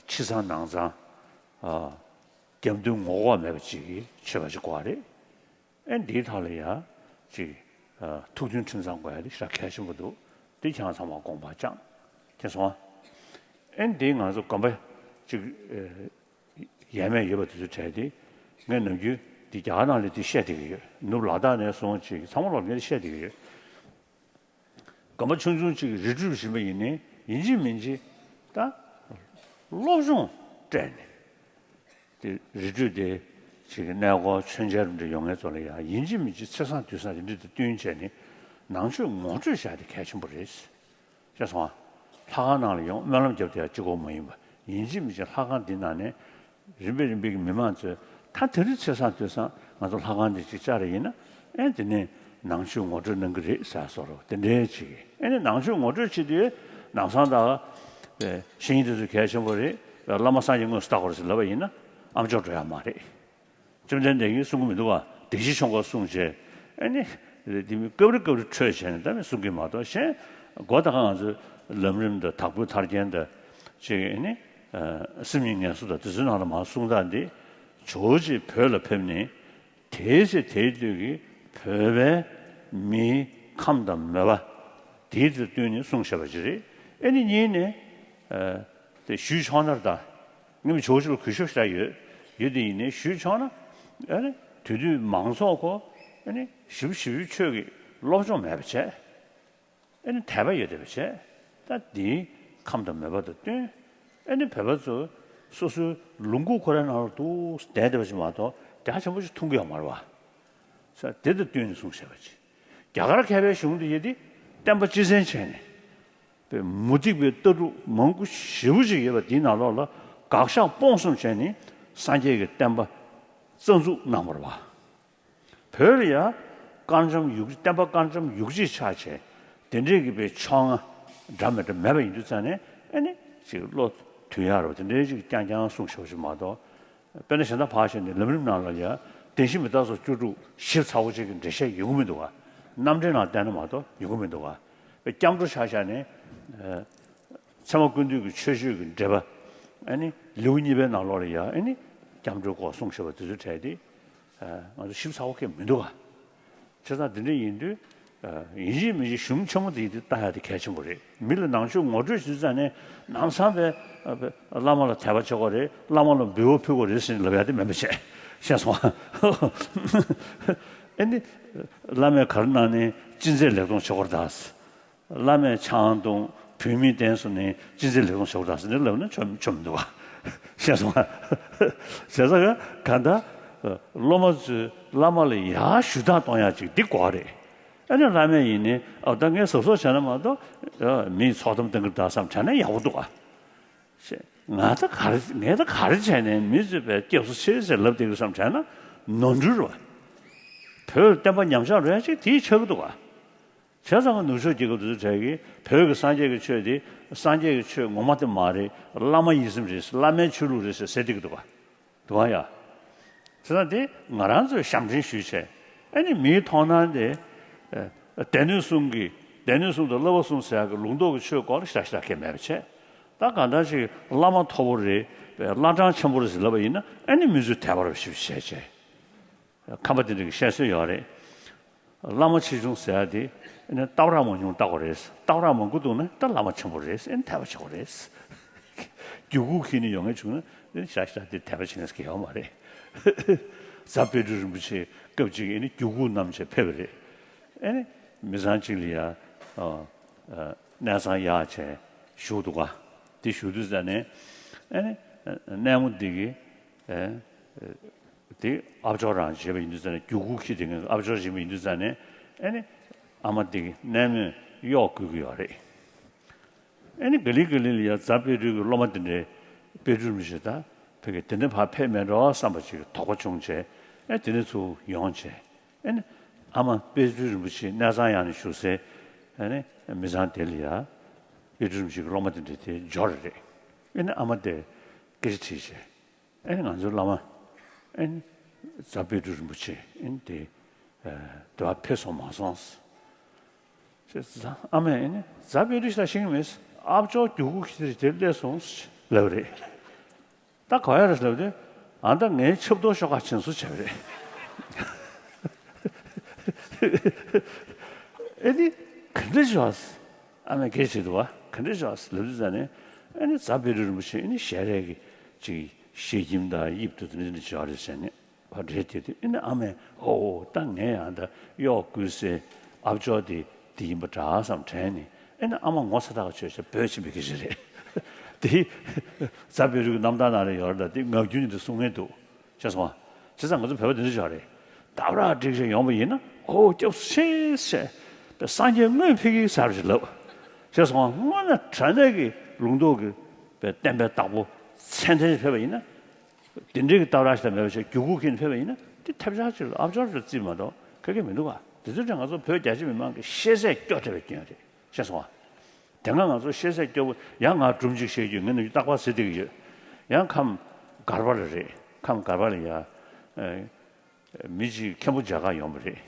ཕྱི་གཙང་ནང་གཙང་། རྒྱབ་མདུན་ངོ་ལྐོག་མེད་པ་ཅིག་གི་ཆོས་པ་ཅིག་དགོས་པ་རེད། ཨེ་འདིའི་ཐོག་ལ་ཡ་ཅིག་ཐུགས་མཐུན་ཁྲིམས་གཙང་དགོས་ཡ་དེ་ཞེ་དྲག་གལ་ཆེན་པོ་འདུག་དེ་ཁྱེད་རང་ཚང་མ་དགོངས་པ་བཅངས། མཁྱེན་སོང་ཨ། ཨེ་འདི་ང་ཚོ་དགོན་པ་ཅིག་ཡས་མས་ཡོད་པ་དེ་ཚོ་དྲན་དེ། ངས་ནམ་རྒྱུན་འདི་རྒྱ་གར་ནང་ལ་དེ་བཤད་བསྡད་ཀྱི་ཡོད། ནུབ་ལ་དྭགས་ནས་སོང་ཅིག་ཚང་མ་ལོག་ངས་དེ་བཤད་བསྡད་ཀྱི་ཡོད། རྒན་པ་ཆུང་ཆུང་ཅིག་རི་ཁྲོད་ཕྱིན་པ་ཡིན་ནའི་ཡིན་གཅིག་མིན་གཅིག་ད་སློབ་སྦྱོང་སྤྲད་ནས། དེ་རི་ཁྲོད་དེ་ཅིག་གནས་སྐོར་མཆོད་མཇལ་རུ་འདྲ་ཡོང་མཁན་ཚོ་ལ་ཡང་ཡིན་གཅིག་མིན་གཅིག་ཚེས་བཟང་དུས་བཟང་དེ་འདྲ་དང་བསྟུན་བྱས་ནས་ནང་ཆོས་ངོ་སྤྲོད་བྱ་དེ་གལ་ཆེན་པོ་རེད། ཤེས་སོང་ཨ། ལྷ་ཁང་ནང་ལ་ཡོང་སྨོན་ལམ་རྒྱབ་དེ་ཡང་གཅིག་པོ་མ་ཡིན་པ་ཡིན་གཅིག་མིན་གཅིག་ལྷ་ཁང་འདི་ནང་ནས་རིམ་པས་རིམ་པས་ཀྱི་མི་མང་ཚོས་ད་དེ་རིང་ཚེས་བཟང་དུས་བཟང་ང་ཚོ་ལྷ་ཁང་འདི་ཅིག་བཅར་རེ་ཡིན་ན་ཨེ་དེ་ནས་ནང་ཆོས་ངོ་སྤྲོད་གནང་གི་རེད་ཟེར་བཟོ་འདྲ་དེ་འདྲའི་ཅིག་ཨེ་ནས་ནང་ཆོས་ངོ་སྤྲོད་བྱེད་དུས་ནང་སང་ད་བཤེས་གཉེན་དེ་ཚོ་གལ་ཆེན་པོ་རེད། བླ་མ་སངས་རྒྱས་དངོས་སུ་ལྟ་དགོས་རེད་ཟེར་ལབ་པ་ཡིན་ན་ཨམ་ཅོག་འགྲོ་ཡ་མ་རེད། བཅོམ་ལྡན་འདས་ཀྱིས་གསུང་གི་མི་འདུག་ག་བདེ་གཤེགས་མཆོག་ག་གསུངས་བྱས། ཨ་ནི། དེ་མི་སྐབས་རེ་སྐབས་རེ་འཕྲོས་བྱས་ནས་ད་མི་གསུང་གི་མ་གཏོགས་གཞན། སྒོ་ད་ག་ང་ཚོའི་ལམ་རིམ་དང་དྭགས་པོའི་ཐར་རྒྱན་དང་། ཅིག་ཨ་ནི། སེམས་ཉིད་ངལ་གསོ་དང་དེ་ཚོའི་ནང་ལ་མར་གསུང་སྟངས་འདི། ཇོ་བོ་རྗེ་བོད་ལ་ཕེབས་ནས། དེའི་ཚེ་དེའི་དུས་ཀྱི་བོད་པའི་མིའི་ཁམས་དང་མོས་པ། དེའི་ཚེ་བསྟུན་ནས་གསུངས་བཞག་པ་ཅིག་རེད། ཨ་ནི་གཉིས་ནས། དེ་ཞུས་ཆོག་ན་ད། ངས་མི་ཇོ་བོ་རྗེ་ལ་གུས་ཞབས་ཞེ་དྲག་ཡོད། ཡོད་དེ་ཡིན་ནའི་ཞུས་ཆོག་ན། ཨ་ནི་དེ་དུས་མང་ཚོགས་ཁོ་ཨ་ནི་ཞིབ་ཞིབ་ཆོས་ཀྱི་སློབ་སྦྱོང་མེད་པ་བྱས། ཨ་ནི་དད་པ་ཡོད་བསྡད་པ་བྱས། ད་འདིའི་ཁམས་དང་མོས་པ་དང་བསྟུན། ཨ་ནི་བོད་པ་ཚོ་སོ་སོའི་ལུང་ཁུག་ཁོ་རའི་ནང་ལ་འདུག་བསྡད་བསྡད་པ་ཞིག་མ་གཏོགས་རྒྱ་ཆེན་པོ་ཞིག་མཐོང་གི་ཡོད་མ་རེད་བ། ས་དེ་དང་བསྟུན་ནས་གསུངས་བཞག་པ་ཅིག་རྒྱ་གར་མཁས་པའི་གཞུང་དེ་ཡིན་ཏེ་བསྟན་པ་སྤྱི་བཙན་བྱས་ནས། པའི་མུ་སྟེགས་པའི་ལྟ་གྲུབ་མང་པོ་ཞེ་པོ་ཅིག་ཡོད་པ་དེའི་ནང་ལོགས་ལ་དགག་བཞག་སྤོང་གསུམ་བྱས་ནས་སངས་རྒྱས་ཀྱི་བསྟན་པ་རྩ་འཛུགས་གནང་བ་རེད་བ། བོད་ལ་ཡང་དཀར་འཇམ་ཡུག་བསྟན་པ་དཀར་འཇམ་ཡུག་ཅིག་ཆགས་བྱས་དེ་འདྲས་ཀྱི་པའི་ཕྱོགས་སྔ་འདྲ་མི་འདྲ་མེད་པ་ཡིན་དུས་ཙང་ནས་ཨ་ནི་ཅིག་བློ་མཐུན་ཡག་རེད་བ། དེ་འདྲས་ཅིག་རྐྱང་རྐྱང་གསུངས་ཤོག་ཅིག་མ་གཏོགས། དཔེར་ན་གཞན་དག་ཕར་བཞག་ནས་ལམ་རིམ་ནང་ལ་ཡང་བདེན་བཞི་མི་རྟག་སོགས་བཅུ་དྲུག་ཞིབ་ཚགས་པོ་ཅིག་གི་འགྲེལ་བཤད་ཡོང་གི་མི་འདུག་ག་རྣམ་འགྲེལ་ནང་བལྟས་ན་མ་གཏོགས་ཡོང་གི་མི་འདུག་ག་སྐྱབས་འགྲོ་ཆ་བཞག་ནས། ཚད་མ་ཀུན་བཏུས་ཀྱི་མཆོད་བརྗོད་ཀྱི་འགྲེལ་པ། ཨ་ནི་ལེའུ་གཉིས་པའི་ནང་ལོགས་ལ་ཡང་ཨ་ནི་སྐྱབས་འགྲོའི་སྐོར་གསུངས་བཞག་པ་དེ་ཚོའི་གྲས་དེ། ང་ཚོ་ཞིབ་ཚགས་པོ་གང་ཡང་མི་འདུག་ག་བྱས་ཙང་དེ་འདྲ་ཡིན་དུས། ཡིན་གཅིག་མིན་གཅིག་གཞུང་ཆེན་མོ་དེ་ཡིན་དུས་ལྟ་ཡག་དེ་གལ་ཆེན་པོ་རེད། མི་ལ་ནང་ཆོས་ངོ་སྤྲོད་བྱེད་དུས་ཙང་ནས་ནང་ཚང་པའི་བླ་མ་ལ་དད་པ་བྱེད་དགོས་རེད། བླ་མ་ལ་འབུལ་བ་ཕུལ་དགོས་རེད་ཟེར་ནས་ལབ་ཡག་དེ་མིན་པ་བྱས། ཤེས་སོང་ཨ། ཨ་ནི། བླ་མས་ག་རེ་གནང་ནས་ཅི་མཛད་ལེགས་མཐོང་བྱེད་དགོས་རེད་ད། བླ་མས་ཆང་འཐུང་བུད་མེད་བསྟེན་སོང་ནས་ཅི་མཛད་ལེགས་མཐོང་བྱེད་དགོས་རེད་ཟེར་ནས་ལབ་ན་ཆོ་ཆོ་མི་འདུག་ག་ཤེས་སོང་ཨ། བྱས་ཙང་ག་ད། སློབ་མ་ཚོས་བླ་མ་ལ་ཡར་ཞུ་དག་གཏོང་ཡག་ཅིག་འདི་དགོས་རེད། ཨ་ནི་བླ་མས་ཡིན་ནའི་ཨ་ད་ངས་གཟབ་གཟབ་བྱས་ན་མ་གཏོགས་མིས་ཚོགས་གཏམ་གཏང་གི་ད་བསམ་དྲན་ན་ཡག་པོ་འདུག་ག་ང་ད་ག་རེ་ངས་ད་ག་རེ་བྱས་ནས་མི་ཚོས་པའི་སྐྱབས་སུ་མཆི་ཟེར་ལབ་བསྡད་ཀྱི་བསམ་དྲན་ན་ནོར་འཁྲུལ་རེད་བ། བོད་བསྟན་པ་ཉམས་ཆག་འགྲོ་ཡ་ཅིག་དེའི་ཆགས་ཀྱི་འདུག་ག་བྱས་ཙང་ནུབ་ཕྱོགས་རྒྱལ་ཁབ་དེ་ཚོ་གྲས་ཀྱིས་བོད་ཀྱི་སངས་རྒྱས་ཀྱི་ཆོས་དེ་སངས་རྒྱས་ཀྱི་ཆོས་ངོ་མ་དེ་མ་རེད། བླ་མ་ཡིད་བཞིན་རེད། བླ་མའི་ཆོས་ལུགས་རེད་ཟེར་ཟེར་བསྡད་ཀྱི་འདུག་ག་འདུག་ག་ཡ། བྱས་ཙང་དེ་ང་རང་ཚོས་ཞབས་འདྲེན་ཞུས་བྱས་ཨ་ནི་མིའི་མཐོང་སྣང་དེ། སྡེ་སྣོད་གསུམ་གྱི་སྡེ་སྣོད་གསུམ་དང་བསླབ་པ་གསུམ་ཟེར་ཡག་གི་ལུང་རྟོགས་ཀྱི་ཆོས་སྐོར་ལ་ཞེ་དྲག་ཞེ་དྲག་གང་ཡང་མེད་པ་བྱས། ད་གང་ལྟར་ཞིག་བླ་མ་མཐོ་པོ་རེད། བླ་བྲང་ཆེན་པོ་རེད་ཟེར་ལབ་པ་ཡིན་ན་ཨ་ནི་མི་ཚོས་དད་པ་རུ་ཞིབ་བྱས་བྱས། ཁམས་པ་དེ་འདྲ་གི་བཤད་སྲོལ་ཡོད་རེད། བླ་མ་ཆེ་ཆུང་ཟེར་ཡ་དེ་ཨ་ནི་སྟག་ར་མང་ཉུང་བལྟ་དགོས་རེད། སྟག་ར་མང་པོ་འདུག་ན་ད་བླ་མ་ཆེན་པོ་རེད། ཨ་ནི་དད་པ་བྱེད་དགོས་རེད། རྒྱུ་གུ་ཁྱེར་ནས་ཡོང་མཁན་བྱུང་ན་ཨ་ནི་ཞག་ཞག་དེ་དད་པ་བྱེད་མཁན་ཞིག་ཡོད་མ་རེད། རྫ་དཔལ་སྤྲུལ་རིན་པོ་ཆེ་སྐབས་གཅིག་ཨ་ནི་རྒྱུ་གུ་བསྣམས་བྱས་ཕེབས་པ་རེད། ཨ་ནི་མི་ཚང་གཅིག་ལ་ཡ་ཨ་ཨ་གནས་ཚང་གཡར་བྱས་བཞུགས་འདུག་ག་དེ་བཞུགས་དུས་ཙ་ནས་ཨ་ནི་ཨ་གནས་མོ་འདི་གི་ཨ་དེ་ཨ་ཅོག་རང་བྱེད་པ་ཡིན་དུས་ཙ་ནས་རྒྱུ་གུ་ཁྱེར་དེ་ངས་ཨ་ཅོག་བྱེད་པ་ཡིན་དུས་ཙ་ནས་ཨ་ནི་ཨ་མ་དེ་གི་གནས་མོས་གཡོག་བསྐུལ་གི་ཡོད་རེད། ཨ་ནི་ག་ལེ་ག་ལེ་ལ་ཡ་རྫ་དཔལ་སྤྲུལ་གྱི་སློབ་མ་དེ་འདྲའི་དཔལ་སྤྲུལ་རིན་པོ་ཆེ་ད་ཕ་གི་དེ་འདྲ་ཕར་ཕེབས་མེད་འགྲོ་བསམ་པ་ཅིག་དོགས་པ་བྱུང་བྱས་ཨ་དེ་ནས་ཚུར་ཡོང་བྱས་ཨ་ནི་ཨ་མ་དཔལ་སྤྲུལ་རིན་པོ་ཆེ་གནས་ཚང་གཡར་ནས་བཞུགས་སའི་ཨ་ནི་མི་ཚང་དེ་ལ་ཡ་དཔལ་སྤྲུལ་རིན་པོ་ཆེ་གི་སློབ་མ་དེ་འདྲ་དེ་འབྱོར་རེད། ཨ་ནི་ཨ་མ་དེ་སྐད་ཆ་དྲིས་བྱས། ཨེ་ནི་ང་ཚོའི་བླ་མ་ཨེ་ནི་རྫ་དཔལ་སྤྲུལ་རིན་པོ་ཆེ་ཨེ་ནི་དེ་དེ་བ་ཕེབས་སོང་མ་སོང་ཟེར། ཨ་མས་ཨེ་ནི་རྫ་དཔལ་སྤྲུལ་ཞིག་ཤེས་ཀྱི་མེད། ཨ་ཅོག་རྒྱུ་གུ་ཁྱེར་དེ་སླེབས་སོང་ལབ་རེད། ད་ག་ཡ་རེད་ལབ་དུས་ཨ་ད་ངའི་ཆབ་ཏོག་ཤོག་ཁ་བྱིན་སོ་བྱས་པ་རེད། ཨེ་ནི་ག་འདྲ་བྱས། ཨ་མས་སྐད་ཆ་དྲིས་འདུག་བ། ག་འདྲ་བྱས་ལབ་དུས་ཙ་ནས་ཨེ་ནི་རྫ་དཔལ་སྤྲུལ་རིན་པོ་ཆེ་ཨེ་ནི་ཞལ་རས་ཀྱི་ཅིག་ ཤེལ་གྱིམ་དང་དབྱིབས་དུ་དེ་འདྲ་འདྲ་བྱས་རེད་ཟེར་ནས་ཕར་འགྲེལ་བསྡད་དུས། ཨེ་ནས་ཨ་མས་ཨོ་ད་ངས་ཡང་ད་གཡོག་བསྐུལ་སའི་ཨ་ཅོ་དེ་དེ་ཡིན་པ་འདྲ་བསམ་དྲན་ནས། ཨེ་ནས་ཨ་མ་ངོ་ཚ་ཐག་ཆོད་ཤག་བོད་ཕྱིན་པའི་སྐད་ཆ་རེད། དེ་རྫ་བེ་རུའི་རྣམ་ཐར་ནང་ལ་ཡོད་རེད། ད་དེ་ངག་རྒྱུན་ནས་དེ་གསུང་མཁན་འདུག་ཤེས་སོང་ང་། བྱས་ཙང་ང་ཚོ་བོད་པ་དེ་འདྲ་ཅིག་རེད། སྟབས་ར་སྒྲིག་ཞིག་ཡོང་བ་ཡིན་ན། ཨོ་སྐྱབས་སུ་མཆི་ཟེར། པའི་སངས་རྒྱས་དངོས་ཕེབས་ཀྱི་ཟེར་བ་ཞིག་ལབ། ཤེས་སོང་ང་། དངོས་གནས་དྲང་གནས་ཀྱི་ལུང་རྟོགས་ཀྱི་པའི་བསྟན་པའི་བདག་པོ་མཚན་ལྡན་ཞིག་ཕེབས་པ་ཡིན་ན། དེ་འདྲའི་གི་སྟབས་ར་ཞིག་དང་མེད་པ་ཞིག་རྒྱུ་གུ་ཁྱེར་ནས་ཕེབས་པ་ཡིན་ན། དེ་ཐབས་ཆག་ཅིག་ལ་ཨ་ཅོར་ཞིག་རྩིས་མ་གཏོགས་ག་གེ་མི་འདུག་ག་དེ་ཚོའི་གྲས་ང་ཚོ་བོད་རྒྱ་ཆེ་མི་མང་གི་ཤེས་ཚད་སྐྱོ་དྲགས་པའི་སྐྱོན་རེད། ཤེས་སོང་ང་། དེ་སྔ་ང་ཚོ་ཤེས་ཚད་སྐྱོ་པོ། ཡང་ང་སྒྲུང་གཅིག་བཤད་རྒྱུ། ངས་ནམ་རྒྱུན་རྟག་པར་ཟེར་བསྡད་ཀྱི་ཡོད། ཡང་ཁམས་སྒར་པ་ལ་རེད། ཁམས་སྒར་པ་ལ་ཡ། ཨ། མི་གཅིག་མཁན་པོ་མཇལ་གར་ཡོང་བ་རེད།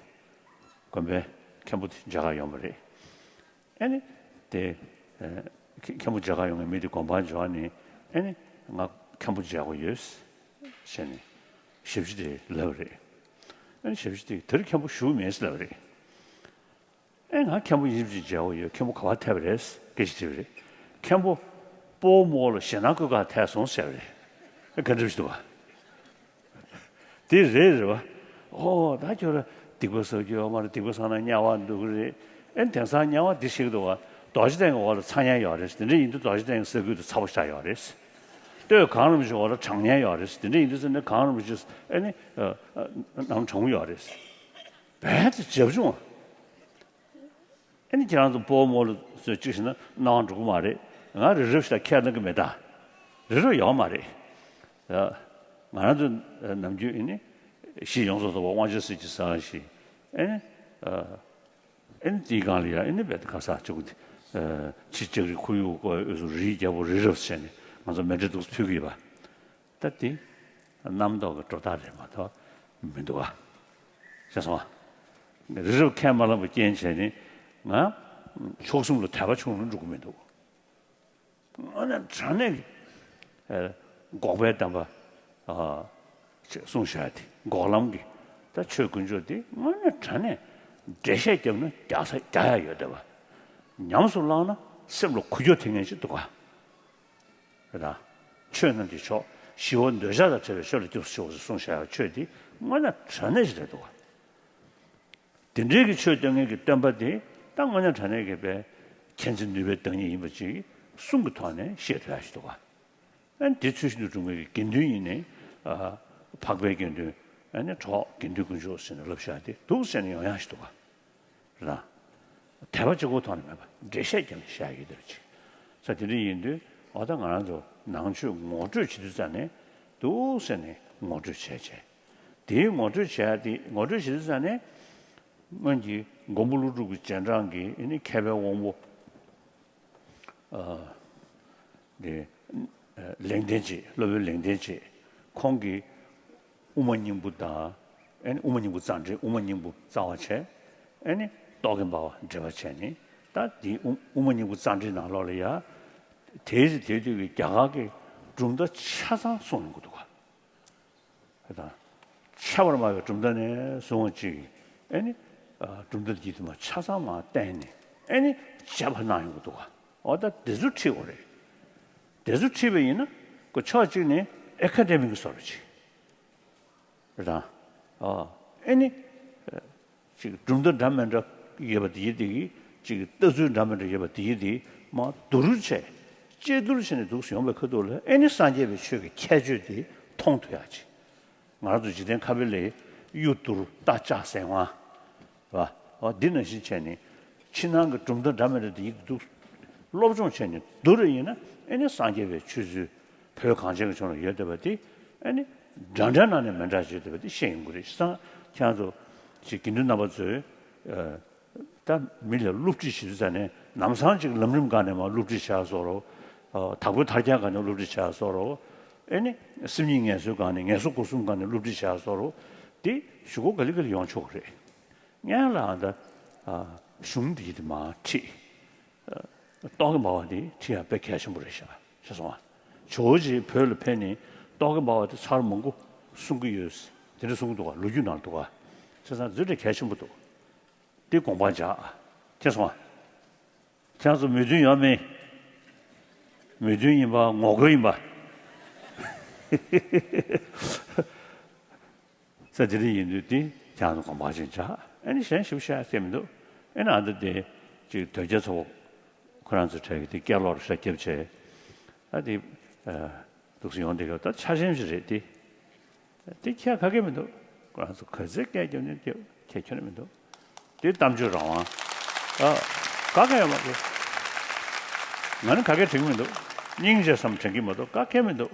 དགོན་པའི་མཁན་པོ་དེ་མཇལ་གར་ཡོང་བ་རེད། ཨ་ནི་དེ། ཨ། མཁན་པོ་མཇལ་གར་ཡོང་མཁན་མི་དེ་དགོན་པར་འབྱོར་ནས། ཨ་ནི་ང་མཁན་པོ་མཇལ་དགོས་ཡོད་ཟེར་ནས་ཞབས་ཕྱི་དེ་ལབ་པ་རེད། ཨ་ནི་ཞབས་ཕྱི་དེ་དེར་མཁན་པོ་བཞུགས་མེད་ཟེར་ལབ་པ་རེད། ཨེ། ང་མཁན་པོ་ཡིན་ཅིག་མཇལ་དགོས་ཡོད། མཁན་པོ་ག་པར་ཐེབས་པ་རེད་སྐད་ཆ་དྲིས་པ་རེད། མཁན་པོ་སྤོ་བོ་རྨོ་ལོ་ཞེད་སྣང་བཀོད་གར་ཐེབས་སོང་ཟེར་བ་རེད། ཨེ། ག་འདྲ་ཞིག་འདུག་ག་དེ་རེད་རེད་བ། ཨོ་ད་ཁྱོད་ར་སྡིག་པ་བསགས་རྒྱུ་ཡོད་མ་རེད། སྡིག་པ་བསགས་ན་དམྱལ་བ་འདུག་གི་རེད། ཨེ། དེང་སང་དམྱལ་བ་འདི་ཞིག་འདུག་ག་རྡོ་རྗེ་གདན་གྱི་འོག་ལ་ཚ་དམྱལ་ཡོད་རེད། དེ་འདྲ་ཡིན་དུས་རྡོ་རྗེ་གདན་གྱི་ས་ཁུལ་དུ་ཚ་པོ་ཞིག་ཡོད་རེད། སྟོད་གངས་རིན་པོ་ཆེའི་འོག་ལ་གྲང་དམྱལ་ཡོད་རེད། དེ་འདྲ་ཡིན་དུས་ཚོ་ནི་གངས་རིན་པོ་ཆེ་ཨེ་ནི་ནང་གྲང་མོ་ཡོད་རེད། བས་དེ་བྱབ་ཆུང་། ཨེ་ནི་ཁྱེད་རང་ཚོ་སྤོ་བོ་རྨོ་ལོ་ཚོས་གཅིག་བྱས་ན་སྣང་བ་འགྲོ་གི་མ་རེད། ང་རི་རབ་ཞིག་དང་ཁས་ལེན་གི་མེད་ད། རི་རབ་ཡོད་མ་རེད། ང་རང་ཚོ་ནམ་རྒྱུན་ཨེ་ནི་གཞི་ཡོངས་སུ་རྫོགས་པ་དབང་ཆེན་གཟི་བརྗིད་ཟེར་ཞིག་ཨེ་ནི། ཨེ་ནི་དེའི་སྒང་ལ་ཡ་ཨེ་ནི་བས་དེ་ག་ས་ཅུག་དེ། ཕྱི་ལྕགས་རི་ཁོར་ཡུག་སྐོར་འོས་སུ་རིའི་རྒྱལ་པོ་རི་རབ་བྱས་ནས་ང་ཚོ་མཎྜལ་འདུག་ཕུལ་གི་ཡོད་པ། ད་དེ་རྣམ་རྟོག་གི་སྒྲོ་བཏགས་རེད་མ་གཏོགས་མི་འདུག་ག་ཤེས་སོང་ང་། རི་རབ་ཁས་མ་བླངས་པའི་རྐྱེན་བྱས་ནས་ང་མཆོག་གསུམ་ལ་དད་པ་ཆུང་རུ་འགྲོ་གི་མི་འདུག་དངོས་གནས་དྲང་གནས་ཀྱི། ཨ། འགོག་པའི་བསྟན་པ། ཨ། ཅེས་གསུངས་བཞག་དེ་འགོག་ལམ་གྱི། ད་ཆོས་དཀོན་མཆོག་དེ་དངོས་གནས་དྲང་གནས་འགྲེལ་བཤད་བརྒྱབ་ན་རྒྱག་ས་རྒྱག་ཡ་ཡོད་བསྡད་པ། ཉམས་སུ་བླངས་ན་སེམས་ལ་འགུལ་སྐྱོད་ཐེབས་མཁན་ཞིག་འདུག་ག་རེད་ད། ཆོས་རྣམས་ཀྱི་མཆོག་ཞི་བ་འདོད་ཆགས་དང་བྲལ་བའི་ཆོས་ལ་སྐྱབས་སུ་མཆིའོ་ཞེས་གསུངས་བཞག་ཡ་ཆོས་དེ་དངོས་གནས་དྲང་གནས་ཞིག་རེད་འདུག་ག་དེ་འདྲའི་གི་ཆོས་སྟོན་མཁན་གྱི་སྟོན་པ་དེ་ད་དངོས་གནས་དྲང་གནས་ཀྱི་པའི་མཁྱེན་བརྩེ་ནུས་པའི་བདག་ཉིད་ཡིན་པ་ཅིག་གསུང་གི་ཐོག་ནས་བཤད་ཐུབ་ཡ་ཞིག་འདུག་ག་ཨ་ནི་དེ་ཚུལ་བཞིན་དུ་སྒྲུབ་མཁན་གྱི་དགེ་འདུན་ཡིན་ནའི། ཨ། འཕགས་པའི་དགེ་འདུན། ཨ་ནི་གྲོགས་དགེ་འདུན་དཀོན་མཆོག་ཟེར་ནས་ལབ་བཞག་དེ་འདུག་ཟེར་ནས་ཡོང་ཡ་ཞིག་འདུག་ག་རེད་ད། དད་པ་གཅིག་པོའི་ཐོག་ནས་མེད་པ་འགྲེལ་བཤད་རྒྱབ་ནས་བཤད་ཡ་ཡོད་དེ་རུ་ཅིག་ས་དེ་འདྲ་ཡིན་དུས་འོ་ད་ང་རང་ཚོ་ནང་ཆོས་ངོ་སྤྲོད་བྱེད་དུས་ཙམ་ནས་འདུག་ཟེར་ནས་ངོ་སྤྲོད་བྱས་བྱས། དེའི་ངོ་སྤྲོད་བྱས་ཏེ་ངོ་སྤྲོད་བྱེད་དུས་ཙམ་ནས། སྔོན་གྱི་མགོན་པོ་ཀླུ་སྒྲུབ་ཀྱི་རྗེས་འབྲང་གི་ཨེ་ནི་མཁས་པའི་དབང་པོ། ཨ། དེ། ཨ། ལེགས་ལྡན་འབྱེད། སློབ་དཔོན་ལེགས་ལྡན་འབྱེད། ཁོང་གིས་དབུ་མ་སྙིང་པོ་དང་། ཨེ་ནི་དབུ་མ་སྙིང་པོ་རྩ་འགྲེལ། དབུ་མ་སྙིང་པོ་རྩ་བ་བྱས། ཨེ་ནི་རྟོག་གེ་འབར་བ་འགྲེལ་པ་བྱས་ནས། ད་དེ་དབུ་དབུ་མ་སྙིང་པོ་རྩ་འགྲེལ་ནང་ལོགས་ལ་ཡ། དེའི་དེ་དུས་ཀྱི་རྒྱ་གར་གྱི་གྲུབ་མཐའ་ཆ་ཚང་གསུངས་ཡོང་གི་འདུག་ག་དང་། ཁྱད་པར་སྨྲ་བའི་གྲུབ་མཐའ་ནས་བཟུང་བ་ཅིག་ཨེ་ནི། ཨ། གྲུབ་མཐའ་འདི་དུ་མ་ཆ་ཚང་མ་བསྟན་ནས་ཨེ་ནི་དཔྱད་པ་གནང་ཡོང་གི་འདུག་ག་འོ་ད་དེ་ཚོ་ཁྲིད་དགོས་རེད། དེ་ཚོ་ཁྲིད་པ་ཡིན་ན་ཁོ་ཕྱོགས་གཅིག་ནས་ཨེ་ཁ་ཌེ་མིག་གི་བཟོ་འདྲ་ཅིག་རེད་ད། ཨ། ཨེ་ནི། ཅིག་གྲུབ་མཐའ་འདྲ་མི་འདྲ་ཡོད་པ་དེ་ཡི་དེ་གི་ཅིག་ལྟ་ཚུལ་འདྲ་མི་འདྲ་ཡོད་པ་དེ་ཡི་དེ་མ་བསྡུར་བྱས། དཔྱད་བསྡུར་བྱས་ནས་འདུག་སེ་ཡོང་བའི་ཁ་ཐུག་ལ་ཨེ་ནི་སངས་རྒྱས་པའི་ཆོས་ཀྱི་ཁྱད་ཆོས་དེ་མཐོང་ཐུབ་ཡག་ཅིག་ང་རང་ཚོ་འཇིག་རྟེན་ཁ་དཔེ་ལས་གཡུ་བསྡུར་རྟ་ལྕག་ཟེར་བ། རེད་པ། འོ་འདི་ནང་བཞིན་བྱས་ནས་ཕྱི་ནང་གི་གྲུབ་མཐའ་འདྲ་མི་འདྲ་དེ་ཡི་དེ་འདུག་སློབ་སྦྱོང་བྱས་ནས་བསྡུར་བ་ཡིན་ན་ཨེ་ནི་སངས་རྒྱས་པའི་ཆོས་ཚུལ། བོད་གངས་ཅན་གྱི་ལྗོངས་ལ་ཡོད་བསྡད་པ་དེ་ཨ་ནི་འདྲ་འདྲ་ནང་ནས་མི་འདྲ་ཞིག་ཡོད་བསྡད་པ་དེ་ཤེས་ཡོང་གི་རེད། བྱས་ཙང་ཁྱེད་རང་ཚོ་ཅིག་དགེ་འདུན་རྣམ་པ་ཚོས། ཨ། ད་མི་ལ་སློབ་ཁྲིད་བྱེད་དུས་ཙམ་ནས་ལམ་སང་ཅིག་ལམ་རིམ་སྒང་ནས་མར་སློབ་ཁྲིད་བྱས་སོ་རོ། ཨ། དྭགས་པོའི་ཐར་རྒྱན་སྒང་ནས་སློབ་ཁྲིད་བྱས་སོ་རོ། ཨ་ནི་སེམས་ཉིད་ངལ་གསོའི་སྒང་ནས་ངལ་གསོ་སྒོ་གསུམ་སྒང་ནས་སློབ་ཁྲིད་བྱས་སོ་རོ། དེ་གཞུག་གུ་ག་ལེ་ག་ལེ་ཡོང་ཆོག་གི་རེད། སྔོན་ལ་ཨ་ད། ཨ། གཞུང་འདི་ཡིན་དེ་མར་ཁྲིད། རྟོག་གེ་འབར་བ་དེ་ཁྲིད་ཡ་དཔེ་གལ་ཆེན་པོ་རེད་ཤག་ཤེས་སོང་ང་། ཇོ་བོ་རྗེ་བོད་ལ་ཕེབས་ནས་རྟོག་གེ་འབར་བ་དེ་ཚར་མང་པོ་གསུང་གི་ཡོད། དེ་འདྲ་གསུང་གི་འདུག་ག་ལོ་རྒྱུས་ནང་འདུག་ག་བྱས་ཙང་འདི་འདྲ་གལ་ཆེན་པོ་འདུག་དེ་དགོངས་པ་འཇགས། ཤེས་སོང་ང་། ཁྱེད་ཚོ་མོས་མཐུན་ཡོད་མེད། མོས་མཐུན་ཡིན་པ་ངོ་རྒོལ་ཡིན་པ། ས་དེ་འདྲ་ཡིན་དུས་དེ་ཁྱེད་རང་ཚོ་དགོངས་པ་ཅན་བྱ། ཨེ་ནི་གཞན་ཞིབ་བཤད་ཐེབས་མི་འདུག་ཨེ་ནི་ཨ་འདི་དེ་ཅིག་དོལ་རྒྱལ་ཚོ་ཁོ་རང་ཚོ་གྲས་ཀྱི་དེ་སྐད་ལོག་རེ་ཤ་རྒྱབ་བྱས། ཨ་དེ་འདུག་སེ་ཡོང་དེ་ག་ད་ཆ་ཆེན་ཞིག་རེད་དེ། དེ་ཁྱད་ག་གེ་མི་འདུག་ཁོ་རང་ཚོ་ག་ཚད་སྐད་རྒྱབ་ནས་རྒྱབ་ཁྱད་ཁྱོན་ནས་མི་འདུག་དེ་གཏམ་བརྗོད་རང་དབང་། ཨ་ག་གེ་ཡོད་མ་རེད། ང་ནི་ག་གེ་དྲན་གྱི་མི་འདུག་སྙིང་རྗེ་བསམ་དྲན་གྱི་མ་གཏོགས་ག་གེ་མི་འདུག་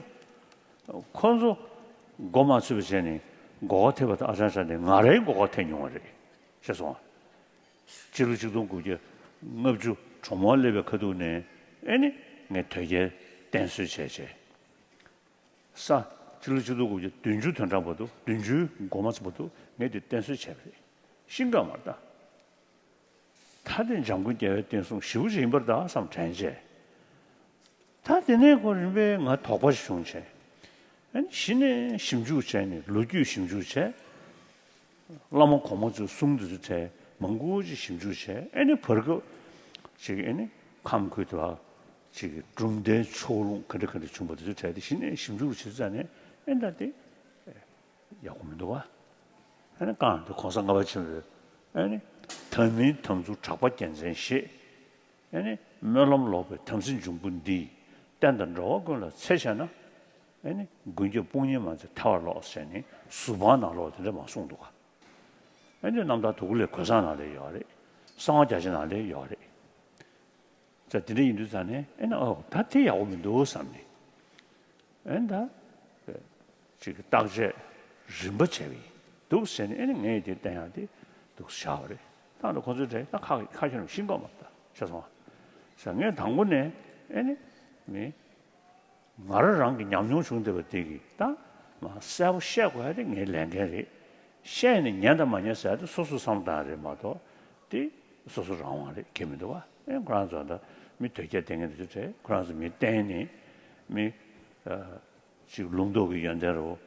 ཁོ་ཚོ་མགོ་མ་ཚོས་པ་བྱས་ནས་མགོ་སྐོར་ཐེབས་པ་དང་ཨ་ཅང་ཅང་དེ་ང་རའི་མགོ་སྐོར་ཐེབས་མྱོང་བ་རེད། ཤེས་སོང་། སྤྱི་ལོ་ཆིག་སྟོང་དགུ་བརྒྱ་ལྔ་བཅུ་གྲང་མོ་སླེབས་པའི་ཁ་ཐུག་ནས་ཨེ་ནི་ངས་དོལ་རྒྱལ་བསྟེན་གསོལ་བྱས་བྱས། ས་སྤྱི་ལོ་ཆིག་སྟོང་དགུ་བརྒྱ་བདུན་ཅུ་དོན་གྲངས་བར་དུ་བདུན་ཅུའི་མགོ་མ་ཚོས་བར་དུ་ངས་དེ་བསྟེན་གསོལ་བྱས་པ་རེད། ཤིང་ཀ་མར་ད། ད་དེ་འཇམ་མགོན་རྒྱལ་བའི་བསྟན་སྲུང་ཞེ་པོ་ཅིག་ཡིན་པར་གདའ་བསམ་དྲན་བྱས། ད་དེ་ནས་ཁོ་རིམ་པས་ང་དོགས་པ་ཞིག་བྱུང་བྱས། ཨ་ནི་གཞི་ནས་ཞིབ་འཇུག་བྱས་ནས་ལོ་རྒྱུས་ཞིབ་འཇུག་བྱས། བླ་མ་གོང་མ་ཚོའི་གསུང་དེ་ཚོ་བྲིས་མང་པོ་ཅིག་ཞིབ་འཇུག་བྱས། ཨ་ནི་བར་སྐབས་ཅིག་ཨ་ནི་ཁམས་ཁུལ་དུ་ཅིག་གྲུབ་མཐའི་ཕྱོགས་ལྷུང་ག་འདྲ་ག་འདྲ་བྱུང་བ་དེ་ཚོ་བྲིས་ཏེ་གཞི་ནས་ཞིབ་འཇུག་བྱེད་ཙང་ནས་ཨ་ནི་ད་དེ། ཡག་པོ་མི་འདུག་བ། ཨ་ནི་རྐང་དེ་གོང་ས་ལྔ་པ་ཆེན་པོས་ཨ་ནི་དམ་མིན་དམ་ཚུགས་གྲགས་པ་རྒྱལ་མཚན་ཞེས། ཨ་ནི་སྨོན་ལམ་ལོག་པའི་དམ་སྲི་འབྱུང་པོ་འདིས་བསྟན་དང་འགྲོ་བ་ཀུན་ལ་འཚེ་བྱས་ན། ཨ་ནི་མགོན་སྐྱབས་དཔུང་གཉེན་མ་ཚད་ཐལ་བར་ལོག་ཟེར་ནས་ཟུར་པང་ནང་ལོགས་དེ་འདྲ་མ་གསུངས་འདུག་ག་ཨ་ནི་རྣམ་ཐར་དུ་ཀུ་ལའི་གོས་བཟང་ནང་ལ་ཡོད་རེད། གསང་བ་རྒྱ་ཆེ་ནང་ལ་ཡོད་རེད། ཙང་དེ་འདྲ་ཡིན་དུས་ཙང་ནས་ཨེ་ན་ཨོ་ད་དེ་ཡག་པོ་མི་འདུག་བསམ་ནས། ཨེ་ད། ཅིག་བརྟག་དཔྱད་རིམ་པ་བྱས་པ་ཡིན་འདུག་ཟེར་ནས་ཨེ་ན་ངས་དེ་བསྟན་ཡག་དེ་འདུག་བཞག་པ་རེད། ད་ལྟ་ཁོ་ཚོའི་གྲས་ད་ཁ་ཁ་ཤས་རང་ཤེས་ཀྱི་མ་རེད་ད་ཤེས་སོང་ཨ། ཟེར་ངས་དང་པོ་ནས་ཨེ་ནི་མི། ང་རང་རང་གི་ཉམས་མྱོང་བྱུང་བསྡད་པ་དེ་གི་ད་མ་གསལ་པོ་བཤད་དགོས་ཡ་དེ་ངའི་ལས་འགན་རེད། བཤད་ནས་ཉན་དང་མ་ཉན་ཟེར་ཡ་དེ་སོ་སོའི་བསམ་བློ་བཏང་ཡ་རེད་མ་གཏོགས་དེ་སོ་སོ་རང་དབང་རེད་ཁྱད་མི་འདུག་བ། ཨེ་ཁོ་རང་ཚོ་ད་མི་དོལ་རྒྱལ་བསྟེན་མཁན་དེ་ཚོ་གྲས་ཁོ་རང་ཚོ་མི་བསྟེན་ནས་མི་ཅིག་ལུང་རྟོགས་ཀྱི་ཡོན་ཏན་རུ་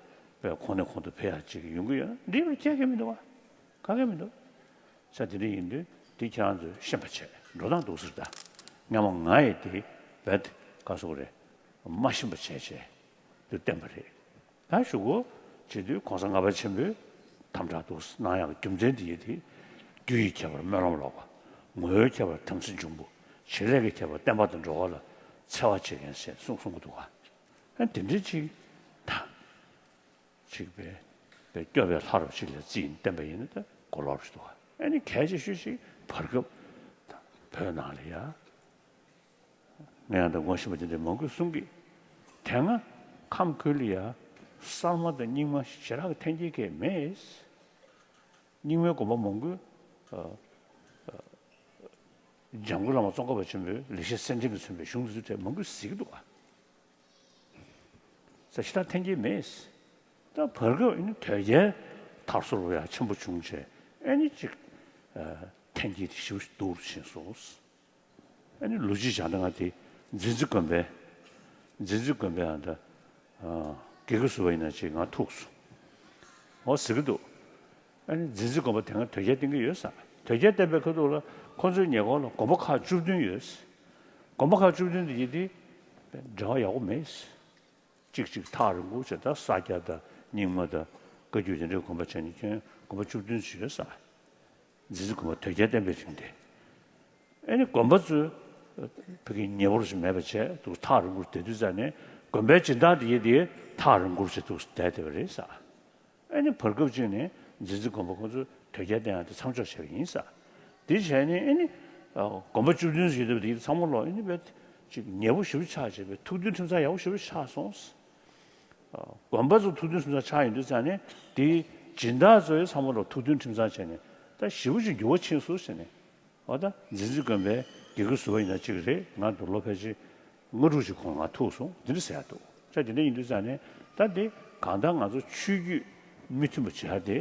པས་གོང་ནས་གོང་དུ་འཕེལ་ཡ་ཅིག་ཡོང་གི་ཡོད་ན་འགྲིག་པ་ཁྱད་ཁྱད་མི་འདུག་བ། ག་གེ་མི་འདུག་ས་དེ་འདྲ་ཡིན་དུས་དེ་ཁྱེད་རང་ཚོས་ཤེས་པ་བྱས་འགྲོ་སྟངས་འདུག་ཟེར་ད། སྔ་མ་ང་ཡི་དེ་བེད་ག་སོག་རེད། མ་ཤེས་པ་བྱས་བྱས་དུ་བསྟན་པ་རེད། ད་གཞུག་གུ་བྱེད་དུས་གོང་ས་ལྔ་པ་ཆེན་པོས་དམ་དྲག་འདུག་གནང་ཡག་རྒྱུ་མཚན་དེ་ཡིན་དེ། རྒྱུ་ཡི་ཁྱད་པར་སྨོན་ལམ་ལོག་པ། ངོ་བོའི་ཁྱད་པར་དམ་ཚིག་འབྱུང་པོ། བྱེད་ལས་ཀྱི་ཁྱད་པར་བསྟན་པ་དང་འགྲོ་བ་ལ་འཚེ་བ་བྱེད་མཁན་ཞེས་གསུངས་གསུང་གི་འདུག་ག་ཨ་དེ་འདྲ་ཅིག་ད། ཅིག་པའི་པའི་སྐྱོབ་པའི་ལྷ་རུ་ཅིག་ལ་རྩིས་བསྟན་པ་ཡིན་ན་ད་གོ་ལོག་རེད་འདུག་ཨ་ནི་གལ་ཆེ་ཤོས་ཅིག་བར་སྐབས་བོད་ནང་ལ་ཡ། ང་ཡང་ད་ངོ་ཤེས་པ་དེ་འདྲ་མང་པོས་གསུང་གི་དེ་སྔ་ཁམས་ཁུལ་ལ་ཡ་གསར་མ་དང་རྙིང་མ་ཞེ་དྲག་གི་འཐེན་འཁྱེར་གང་མེད། རྙིང་མའི་དགོན་པ་མང་པོས་ཨ། ཨ། འཇམ་མགོན་བླ་མ་ཙོང་ཁ་པ་ཆེན་པོའི་ལེགས་བཤད་གསེར་ཕྲེང་གི་མཚོན་པའི་གཞུང་དེ་ཚོ་གྲས་མང་པོས་གཟིགས་འདུག་ག་ས་ཞེ་དྲག་འཐེན་འཁྱེར་མེད། ད་བར་སྐབས་ཨ་ནི་དོལ་རྒྱལ་དར་སོ་རུ་ཡ་ཆེན་པོ་བྱུང་བྱས་ཨ་ནི་ཅིག་ཨ། འཐེན་འཁྱེར་དེ་ཞེ་པོ་ཅིག་སྡུག་རུ་ཕྱིན་སོང་། ཨ་ནི་ལོ་རྒྱུས་སྦྱང་ན་ང་དེ་མཛེས་བརྩེ་དགོན་པའི་མཛེས་བརྩེ་དགོན་པའི་ཨ་ད་ཨ། དགེ་བསྐོས་ཟུར་པ་ཡིན་ན་ཅིག་ང་ཐུག་སོང་། འོ་ཟེར་གི་འདུག་ཨ་ནི་མཛེས་བརྩེ་དགོན་པ་དེ་སྔ་དོལ་རྒྱལ་བསྟེན་གི་ཡོད་ས། དོལ་རྒྱལ་བསྟེན་པའི་ཁ་ཐུག་ལ་ཁོ་ཚོའི་ཉེ་འཁོར་ལ་དགོན་པ་ཁག་བཅུ་བདུན་ཡོད། དགོན་པ་ཁག་བཅུ་བདུན་དེ་ཡིན་དེ་འབྲེལ་བ་ཡག་པོ་མེད། གཅིག་གཅིག་ཐག་རིང་པོ་བྱས་ད་ས་སྐྱ་དང་རྙིང་མ་དང་བཀའ་བརྒྱུད་དེ་འདྲའི་དགོན་པ་བྱས་ནས་ཁྱོན་དགོན་པ་བཅུ་བདུན་ཞིག་ཡོད་ས། མཛེས་བརྩེ་དགོན་པ་དོལ་རྒྱལ་བསྟེན་པའི་རིང་དེ། ཨ་ནི་དགོན་པ་ཚོས་ཕ་གི་ཉེ་འཁོར་ཞིག་མེད་པ་བྱས་འདུག་ཐག་རིང་པོར་བསྡད་དུས་ཙང་ནས་དགོན་པའི་སྦྱིན་བདག་དེ་ཡིན་དེ་ཐག་རིང་པོར་བྱས་འདུག་བསྡད་བསྡད་པ་རེད་ས། ཨ་ནི་བར་སྐབས་ཅིག་ནས་མཛེས་བརྩེ་དགོན་པ་ཁོ་ཚོས་དོལ་རྒྱལ་བསྟེན་ཡག་དེ་མཚམས་འཇོག་བྱས་པ་ཡིན་ས། དེ་བྱས་ནས་ཨ་ནི་དགོན་པ་བཅུ་བདུན་ཞིག་ཡོད་པ་དེ་ཚང་མ་ལོག་ཨ་ནི་བས་ཅིག་ཉེ་པོ་ཞེ་པོ་ཆགས་བྱས་པའི་ཐུགས་མཐུན་ཁྲིམས་གཙང་ཡག་པོ་ཞེ་པོ་ཆགས་སོང་། དགོན་པ་ཚོ་ཐུགས་མཐུན་ཁྲིམས་གཙང་ཆགས་ཡོང་དུས་ཙང་ནས་དེའི་སྦྱིན་བདག་ཚོ་ཡང་ཚང་མ་ལོག་ཐུགས་མཐུན་ཁྲིམས་གཙང་བྱས་ནས་ད་ཞེ་པོ་ཅིག་འགྱུར་བ་ཕྱིན་སོང་ཟེར་ནས། འོ་ད་མཛེས་བརྩེ་དགོན་པའི་དགེ་བསྐོས་ཟུར་པ་ཡིན་ན་གཅིག་རེད། ང་དང་ལོ་ཕལ་ཆེར་ལྔ་དྲུག་ཅིག་གོང་ང་ཐུག་སོང་འདི་འདྲ་ཟེར་ཡ་འདུག་ཆ་དེ་འདྲ་ཡིན་དུས་ཙང་ནས་ད་འདི་གང་ལྟར་ང་ཚོ་ཆོས་བརྒྱུད་མི་མཐུན་པ་བྱེད་ཡ་དེ་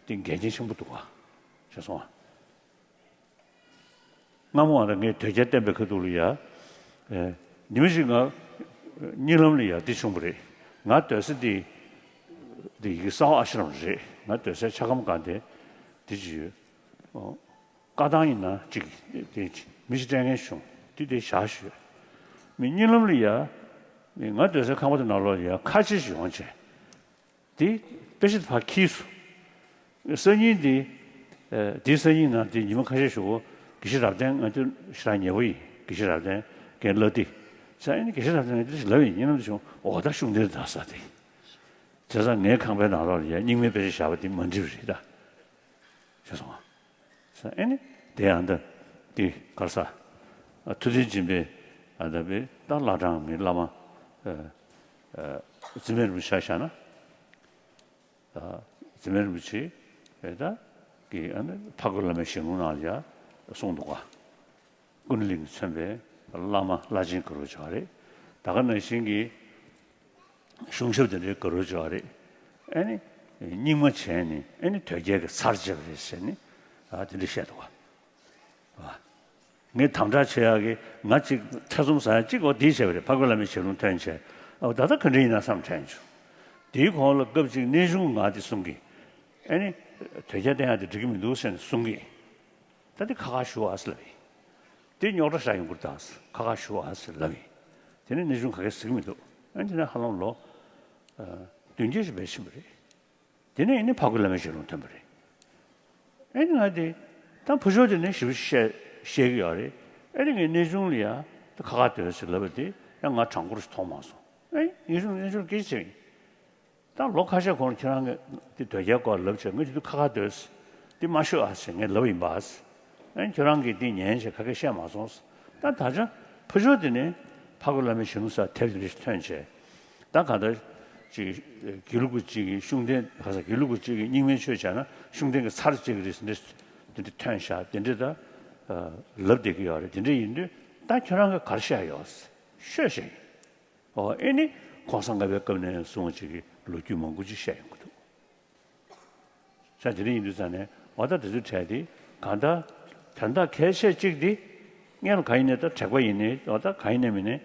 འདི་འགལ་རྐྱེན་ཆེན་པོ་འདུག་ག་ཤེས་སོང་ཨ། སྔ་མོ་བ་ལ་ངས་དོལ་རྒྱལ་བསྟེན་པའི་ཁ་ཐུག་ལ་ཡ། ཨེ། ཉི་མ་ཞིག་ང་གཉིད་ལམ་ལ་ཡ་འདི་བྱུང་བ་རེད། ང་སྡོད་ས་འདི་འདི་ཡི་གེ་གསང་བ་ཨ་ཤི་རམ་རེད། ང་སྡོད་སའི་ཆ་སྒམ་སྒང་དེ་འདི་ཅི་ཡོད། ཨོ། བཀའ་ཐང་ཡིན་ན་ཅིག་དེ་མི་ཞིག་སྤྲད་མཁན་བྱུང་དེ་དེ་བཞག་ཞུས། མི་གཉིད་ལམ་ལ་ཡ། ང་སྡོད་སའི་ཁང་པ་དེ་ནང་ལོགས་ལ་ཡང་ཁ་ཆེ་ཞིག་ཡོང་བྱས། དེ་དཔེ་ཆ་དེ་ཕར་འཁྱེར་སོང་། སང་ཉིན་དེ། ཨ། དེའི་སང་ཉིན་ནང་དེ་ཉི་མ་ཁ་ཤས་ཤིག་གོ། དགེ་བཤེས་རབ་བརྟན། ང་ཚོ་ཞེ་དྲག་ཉེ་པོ་ཡིན། དགེ་བཤེས་རབ་བརྟན་རྒན་བླ་བདེ། ས་ཨེ་ནི་དགེ་བཤེས་རབ་བརྟན་ང་དེ་ཞིག་ལབ་ཡིན། ཉིན་ནམ་དུ་བྱུང་། འོ་ད་ཤུགས་ལྡན་ད་ས་དེ། བྱས་ཙང་ངའི་ཁང་པའི་ནང་ལོགས་ལ་ཡ་རྙིང་མའི་དཔེ་ཆ་བཞག་པ་དེ་མ་འགྲིག་པ་རེད་ད། ཤེས་སོང་ང་། ས་ཨེ་ནི་དེ་ཡང་ད་དེ་གར་ས། ཨ། ཐུབ་བསྟན་སྦྱིན་པའི། ཨ། ད་པའི་ད་བླ་བྲང་གི་བླ་མ། ཨ། ཨ། འཛིན་མེད་རིན་པོ་ཆེ་བཞག་ན། ཨ། འཛིན་མེད་རིན་པོ་ཆེ་ད་གི་ཨ་ནི་ཕ་རྒོད་བླ་མའི་ཞལ་ལུང་ནང་ལ་ཡ་གསུངས་འདུག་ག། ཀུན་གླིང་མཚོན་པའི་བླ་མ་བླ་ཆེན་དགའ་རབ་ཆོས་རེད། ད་ག་ནང་བཞིན་གྱི་གཞུང་ཞབས་དེ་འདྲའི་དགའ་རབ་ཆོས་རེད། ཨ་ནི་རྙིང་མ་བྱས་ནས་ཨ་ནི་དོལ་རྒྱལ་གྱི་ཚར་བཅད་པ་རེད་ཟེར་ནས། ཨ། དེ་འདྲ་བཤད་འདུག་ག། ཨ། ངས་དམ་དྲག་བྱེད་ཡག་གི། ང་གཅིག་ཐེ་ཚོམ་ཟ་ཡག་གཅིག་འོ་དེ་བྱས་པ་རེད། ཕ་རྒོད་བླ་མའི་ཞལ་ལུང་ཐོན་བྱས། ཨ། ད་ལྟ་ག་འདྲ་ཡིན་ན་བསམ་དྲན་བྱུང་། དེའི་གོང་ལ་སྐབས་གཅིག་གནས་ཆུང་ང་དེ་གསུང་གི། ཨ་ནི་དོལ་རྒྱལ་བསྟེན་ཡག་དེ་འགྲིག་གི་མི་འདུག་ཟེར་ནས་གསུང་གི། ད་དེ་ཁ་ཁ་ཞུ་ཨ་ཟེར་ལབ་ཡིན། དེ་རྙོག་དྲ་ཞིག་ཡོང་གི་རེད་ད་ཟེར། ཁ་ཁ་ཞུ་ཨ་ཟེར་ལབ་ཡིན། དེ་ནས་གནས་ཆུང་ག་གེ་ཟེར་གི་མི་འདུག། ཨ་ནི་དེ་ནས་ཧ་ལམ་ལོ། ཨ། བདུན་བརྒྱད་ཅིག་བས་ཕྱིན་པ་རེད། དེ་ནས་ཨ་ནི་ཕ་རྒོད་བླ་མའི་ཞལ་ལུང་ཐོན་པ་རེད། ཨ་ནི་ང་དེ་ད་ཕོ་ཤོག་དེ་ནས་ཞིབ་བཤད་བཤད་གི་ཡོད་རེད། ཨ་ནི་ངས་གནས་ཆུང་ལ་ཡ་ད་ཁ་ཁ་སྡོད་ཟེར་ལབ་པ་དེ་ཡང་ང་གྲངས་འབོར་ཞིག་མཐོང་མ་སོང་། ཨ་ནི་གནས་ཆུང་གནས་ཆུང་སྐད་ཆ་བྱས་ཡིན། ད་ལོ་ཁ་ཤས་གོང་ཁྱེད་རང་གི་དེ་དོལ་རྒྱལ་སྐོར་ལབ་བྱས། ངས་དེ་དུས་ཁ་ཁ་སྡོད་ཟེར། དེ་མ་ཤོད་ཨ་ཟེར་ངས་ལབ་ཡིན་པ་ཟེར། ཨ་ནི་ཁྱེད་རང་གིས་དེ་ཉན་བྱས་ག་གེ་བཤད་མ་སོང་ཟེར། ད་ད་ཆ་ཕོ་ཤོག་དེ་ནས་ཕ་རྒོད་བླ་མའི་ཞལ་ལུང་ས་དེབ་དེ་འདྲ་ཞིག་ཐོན་བྱས། ད་གང་ལྟར་ཅིག་དགེ་ལུགས་པ་གཅིག་གིས་ཤུགས་ལྡན། ག་ས་དགེ་ལུགས་པ་གཅིག་གིས་རྙིང་མའི་ཆོས་བྱས་ན་ཤུགས་ལྡན་གྱི་ཚར་བཅད་ཀྱི་རེད་ཟེར། འདི་འདི་ཐོན་ཤག། དེ་འདྲ་ད་ལབ་བསྡད་ཀྱི་ཡོད་རེད། དེ་འདྲ་ཡིན་དུས་ད་ཁྱོད་རང་གིས་ག་རེ་བཤད་ཡོད་ཟེར་ཤོད་བཤད་ཡིན། ཨོ། ཨེ་ནི་གོང་ས་ལྔ་པའི་སྐབས་ནས་བཟུང་བ་ཅིག་གི་ལོ་རྒྱུས་མང་པོ་ཅིག་བཤད་ཡོང་གི་འདུག། ས་དེ་འདྲ་ཡིན་དུས་ཙང་ནས་འོ་ད་དེ་ཚོའི་གྲས་དེ་གང་ལྟར་དོན་དག་གལ་ཆེ་གཅིག་དེ་སྔོན་ལ་གང་ཡིན་ནའི་ད་དྲེགས་པ་ཡིན་ནའི་འོ་ད་གང་ཡིན་ནའི་མིན་ནའི་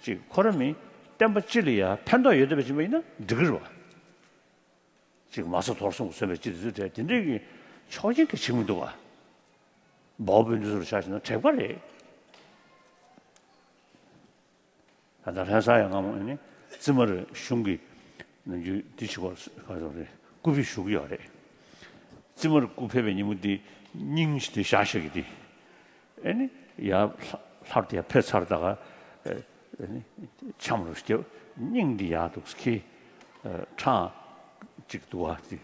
ཅིག་ཁོ་རང་མི་བསྟན་པ་སྤྱི་ལ་ཡ་ཕན་ཐོགས་ཡོད་བསྡད་པ་ཅིག་ཡིན་ན་འགྲིག་གི་རེད་བ། ཅིག་མ་རྩ་དོར་སོང་གི་བཟོས་པའི་སྤྱི་དེ་ཚོའི་གྲས་དེ་འདྲའི་གི་ཆོག་མཆན་གྱི་བྱེད་མི་འདུག་བ། འབའ་བོ་དཔོན་འདི་ཚོར་ཆ་བཞག་ན་དྲེགས་པ་རེད། ད་ལྟ་ལྷ་ས་ཡ་སྔ་མོ་ཨ་ནི་རྩི་མར་གཞུང་གི་ནམ་རྒྱུན་འདི་བྱེད་སྐོར་ག་ཚོད་རེད། སྐུ་ཕེབས་བཞུགས་ཀྱི་ཡོད་རེད། རྩི་མར་སྐུ་ཕེབས་པའི་ཉིན་མོ་འདི་སྙིང་ཅིག་དེ་བཞག་བཞག་གི་འདི། ཨ་ནི་ཡར་ལྷ་ལྷར་དེ་ཡར་ཕེབས་ཚར་ད་ག་ཨ་ནི་འཆམ་རུ་བརྒྱབ། སྙིང་འདི་ཡར་འདུག་ཁྱི་ཁྲག་ཅིག་འདུག་བ། དེ་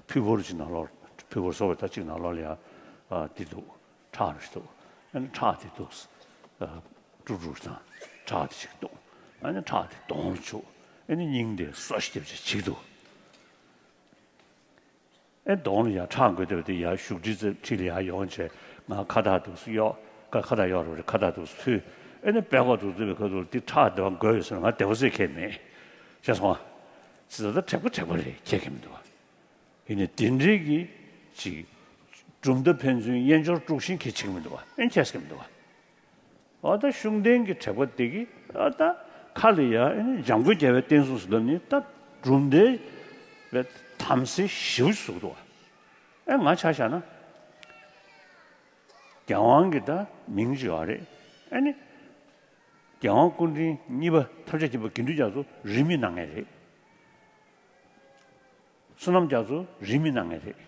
ཕུད་ཕོར་ཅིག་ནང་ལོགས། ཕུད་ཕོར་བཟོ་བའི་ད་ཅིག་ནང་ལོགས་ལ་ཡ་འདི་འདུག། ཁྲག་རུ་འདུག། ཨ་ནི་ཁྲག་དེ་འདུག། ཀྲུག་ཀྲུག་དང་ཁྲག་དེ་ཅིག་འདུག། ཨ་ནི་ཁྲག་དེ་གདོང་ལ་བྱུག། ཨ་ནི་སྙིང་དེ་སོ་ཞིག་བརྒྱབ་བྱས་ཅིག་འདུག། ཨེ་གདོང་ལ་ཡ་ཁྲག་འགོས་བསྡད་པ་དེ་ཡ་བཞུགས་ཁྲི་རྩེ་ཁྲི་ལ་ཡ་ཡོང་བྱས། ང་ཁ་བཏགས་འདུག་སེ་གཡོག། ཁ་ཁ་བཏགས་གཡོག་རེད་པ་རེད། ཁ་བཏགས་འདུག་སེ་ཕུལ། ཨེ་ནས་པད་ཀོག་འདུག་སེ་བའི་ཁ་ཐུག་ལ་འདི་ཁྲག་འདི་བ་འགོས་ཡོད་ཟེར་ན་ང་བདེ་པོ་ཟེར་ཁྱད་མེད། ཤེས་སོང་ང་། ཟེར་ད་དྲེགས་པ་དྲེགས་པ་རེད། ཁྱད་ཁྱད་མི་འདུག་བ། ཡིན་ནའི་དེ་འདྲའི་གི་ཅིག་གྲུབ་མཐའ་ཕན་ཚུན་དབྱེན་སྦྱོར་དཀྲུག་ཤིང་ཁྱད་ཁྱད་མི་འདུག་བ། ཨེ་ཁྱད་ཁྱད་མི་འདུག་བ། ཨ་ད་ཤུགས་ལྡན་གྱི་དྲེགས་པ་དེ་གིས་ཨ་ད་ཁ་ལ་ཡ་ཨ་ནི་འཇམ་མགོན་རྒྱལ་བའི་བསྟན་སྲུང་ཟེར་ལབ་ནི་ད་གྲུབ་མཐའི་བའི་དམ་སེལ་ཞེ་པོ་ཞིག་བཟོ་གི་འདུག་བ། ཨེ་ང་ཆ་བཞག་ན་རྒྱལ་དབང་གི་ད་མིང་ཅིག་ཡོད་རེད། ཨ་ནི་རྒྱལ་དབང་སྐུ་ཕྲེང་གཉིས་པ་ཐམས་ཅད་མཁྱེན་པ་དགེ་འདུན་རྒྱ་མཚོ་རིས་མེད་གནང་མཁན་རེད། བསོད་ནམས་རྒྱ་མཚོ་རིས་མེད་གནང་མཁན་རེད།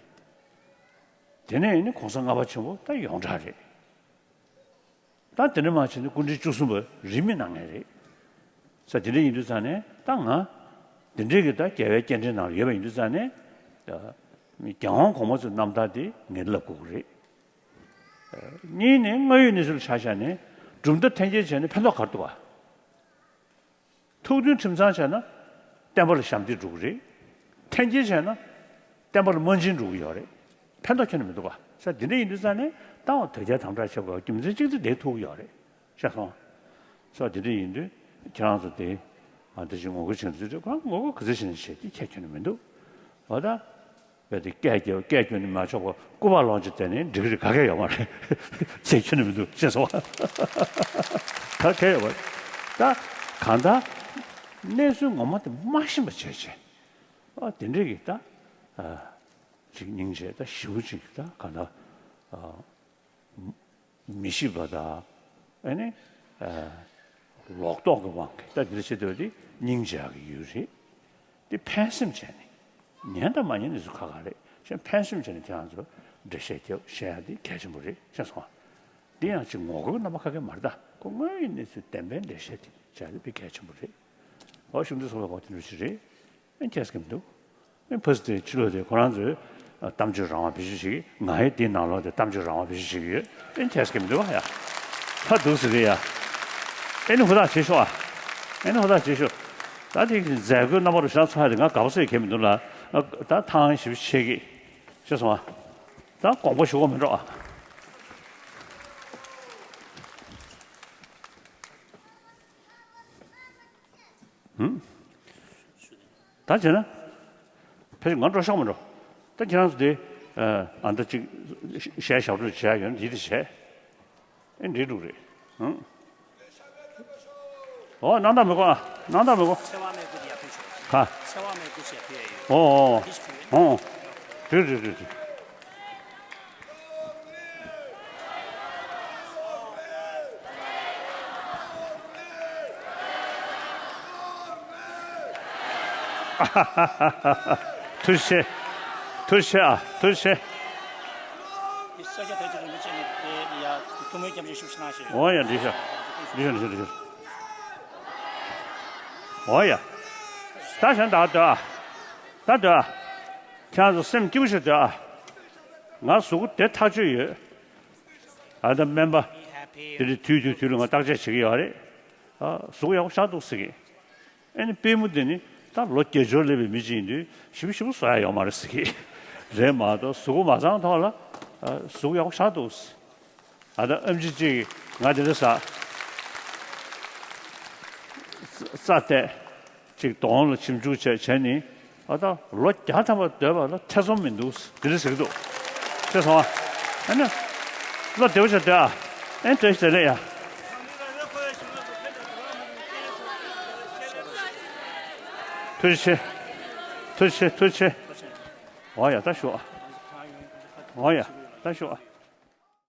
དེ་ནས་ཨ་ནི་གོང་ས་ལྔ་པ་ཆེན་པོ་ད་ཡོངས་གྲགས་རེད། ད་དེ་འདྲ་མ་བྱས་ན་སྐུ་ཕྲེང་བཅུ་གསུམ་པ་རིས་མེད་གནང་མཁན་རེད། ས་དེ་འདྲ་ཡིན་དུས་ཙང་ནས་ད་ང་དེ་འདྲའི་གི་ད་རྒྱལ་བའི་སྐྱེ་ཕྲེང་ནང་ལ་ཡོད་པ་ཡིན་དུས་ཙང་ནས། ད་རྒྱལ་དབང་གོང་མ་ཚོའི་རྣམ་ཐར་དེ་ངས་ལབ་དགོས་ཀྱི་རེད། གཉིས་ནས་དངོས་ཡོད་གནས་ཚུལ་ཆ་བཞག་ནས་གྲུབ་མཐའ་འཐེན་འཁྱེར་བྱས་ནས་ཕན་ཐོགས་ག་རེ་འདུག་བ། ཐུགས་མཐུན་ཁྲིམས་གཙང་བྱས་ན་བསྟན་པ་ལ་ཞབས་འདེགས་འགྲོ་གི་རེད། འཐེན་འཁྱེར་བྱས་ན་བསྟན་པ་ལ་དམག་འབྱིན་འགྲོ་གི་ཡོད་རེད། ཕན་ཐོགས་ཁྱོན་ནས་མི་འདུག་ག། ས་དེ་འདྲ་ཡིན་དུས་ཙང་ནས་ད་འོ་དོལ་རྒྱལ་དམ་དྲག་བྱེད་དགོས་རྒྱུ་མཚན་གཅིག་དེ་འདི་ཐུག་གི་ཡོད་རེད། ཤེས་སོང་། ས་དེ་འདྲ་ཡིན་དུས་ཁྱེད་རང་ཚོ་དེ་ཨ་འདི་བཞིན་ངོ་རྒོལ་བྱེད་འདི་ཚོ་ཁོ་རང་ངོ་རྒོལ་ག་ཚོད་བྱེད་ནས་བྱེད་དེ་ཁྱད་ཁྱོན་ནས་མི་འདུག། འོ་ད། བས་དེ་སྐད་རྒྱབ་སྐད་རྒྱབ་ནས་མ་ཆོག་པ་སྐུ་པར་སློང་ཅིག་བསྡད་ནས་འགྲིག་གི་རེད། ག་གེ་ཡོད་མ་རེད། ཟེར་ཁྱོན་ནས་མི་འདུག་ཅེས་སོང་བ། ག་གེ་ཡོད་མ་རེད། ད་གང་ལྟར་གནས་ཚུལ་ངོ་མ་དེ་མ་ཤེས་པ་བྱས་བྱས། ཨ་དེ་འདྲས་ཀྱི་ད་ཨ་ཅིག་སྙིང་རྗེ་ད་ཞེ་པོ་ཅིག་ད་གང་ལྟར་ཨ། མི་ཤེས་པ་དང་། ཨ་ནི་ཨ་ ལོག་རྟོག་གི་དབང་གིས་ད་འདི་འདྲ་བྱེད་འདོད་དེ་སྙིང་རྗེ་ཡག་གི་ཡུལ་རེད། དེ་ཕན་སེམས་བྱས་ནས། ཉན་དང་མ་ཉན་ནི་ཚོ་ཁག་ཁག་རེད། གཞན་ཕན་སེམས་བྱས་ནས་ཁྱེད་རང་ཚོ་འགྲེལ་བཤད་རྒྱབ་བཤད་ཡག་དེ་གལ་ཆེན་པོ་རེད། ཤེས་སོང་ཨ། འདི་ཡང་ཅིག་ངོ་རྒོལ་རྣམ་པ་ཁ་སྐད་མ་རེད་ད། ཁོ་དངོས་ཡོད་གནས་ཚུལ་བདེན་པའི་འགྲེལ་བཤད་དེ་བྱས་ཏེ་དཔེ་གལ་ཆེན་པོ་རེད། འོ་ཞུ་འདི་སོགས་པའི་འོ་དེ་འདྲ་ཞིག་རེད། ཨེ་ཁྱེད་སྐྱེ་མི་འདུག་ཨེ་ཕ་སི་དེ་ཕྱི་ལོགས་དེ་ཁོ་རང་ཚོས་གཏམ་བརྗོད་རང་དབང་བེད་སྤྱོད་བྱེད་ཀྱི། ང་ཡི་དེའི་ནང་ལོགས་དེ་གཏམ་བརྗོད་རང་དབང་བེད་སྤྱོད་བྱེད་ཀྱི་ཡོད། ཨེ་ཁྱེད་སྐྱེ་མི་འདུག་ཨ་ཡ། ཕ་འདུག་ཟེར་གི་ཡ། ཨེ་ནི་ཧུར་ཐག་བྱེད་ཤོག་ཨ། ཨེ་ནི་ཧུར་ཐག་བྱེད་ཤོག་ད་དེ་མཛད་སྒོའི་རྣམ་པ་རུ་ཤ་ཚ་ཡ་དེ་ང་དགའ་པོ་སེ་གེ་མི་འདུག་ལ། ད་ཐང་ཞིབ་བྱེད་ཀྱི། ཤེས་སོང་ཨ། ད་དགོངས་པ་ཞུ་གོ་མི་འགྲོ་ཨ། ཧུམ། ད་བྱས་ན། ཕལ་ཆེར་ང་འགྲོ་ཤོག་མི་འགྲོ། ད་ཁྱེད་རང་ཚོ་དེ། ཨ་ད་ཅིག་གཞས་ཞབས་བྲོ་བྱས་ཡོད་ན་འདི་དེ་བྱས། ཨེ་འདྲི་འདུག་རེད། ཧུམ། ཨོ་སྣང་དག་མི་དགོས་ཨ། སྣང་དག་མི་དགོས། ཚེ་དབང་མའི་སྐུ་དེ་ཡར་ཕུལ་ཆོག་ག་ཚེ་དབང་མའི་སྐུ་ཞེས་ཕུལ་ཡ་ཡོད། ཨོ་ཨོ་ཨོ། འདི་ཞིག་ཕུལ་ཡ། ཨོ་ཨོ། འགྲིག་འགྲིག་འགྲིག་འགྲིག་ཐུགས་རྗེ་ཆེ། ཐུགས་རྗེ་ཆེ་ཨ། ཐུགས་རྗེ་ཆེ། ས་སྐྱ་བོད་ཀྱི་རིན་པོ་ཆེ་ནས་དེ་ཡ་ཐུགས་སྨོན་སྐྱབས་འཇུག་ཞུ་ཕྱི་ནང་ཞུ། འོ་ཡ་འགྲིག་ཤག་འགྲིག་ཤག་འགྲིག་ཤག་འགྲིག་ཤག་འོ་ཡ། ད་གཞན་དག་སྡོད་ཨ། ད་སྡོད་ཨ། ཁྱེད་རང་ཚོ་སེམས་སྐྱིད་པོ་ཞིག་སྡོད་ཨ། ང་གཟུགས་པོ་བདེ་ཐག་ཆོད་ཡོད། ཨ་ད་སྨན་པ་དེ་འདྲའི་དུས་དུས་དུས་ལ་ང་བརྟག་དཔྱད་བྱེད་ཀྱི་ཡོད་རེད། ཨ་གཟུགས་ཡག་པོ་ཞེ་དྲག་འདུག་ཟེར་གི། ཨེ་ནི་པུས་མོ་དེ་ནི་ད་ལོ་བརྒྱད་ཅུར་སླེབས་པའི་མི་ཅིག་ཡིན་དུས་ཞིབ་ཞིབ་བཟོ་ཡ་ཡོད་མ་རེད་ཟེར་གི། རེད་མ་གཏོགས་གཟུགས་པོ་མ་གཙང་ཐོག་ལ་ཨ་གཟུགས་ཡག་པོ་ཞེ་དྲག་འདུག་ཟེར། ཨ་ད་ཨེམ་ཆི་ཅིག་ང་དེ་འདྲ་ཟ། རྩ་གཏད། ཅིག་གདོང་ལ་ཞིབ་འཇུག་བྱས་བྱས་ནི། ཨ་ད་ལོ་བརྒྱ་ཐམ་པ་སྡོད་པ་ལ་ཐེ་ཚོམ་མི་འདུག་འདི་འདྲ་ཟེར་གི་འདུག་ཤེས་སོང་ཨ། ཨ་ནི། བློ་བདེ་པོ་བྱས་སྡོད་ཨ། ཨེ་བཀྲ་ཤིས་བདེ་ལེགས་ཡ། ཐུགས་རྗེ་ཆེ། ཐུགས་རྗེ་ཆེ་ཐུགས་རྗེ་ཆེ། འོ་ཡ་ད་ཞུ་ཨ། འོ་ཡ་ད་ཞུ་ཨ།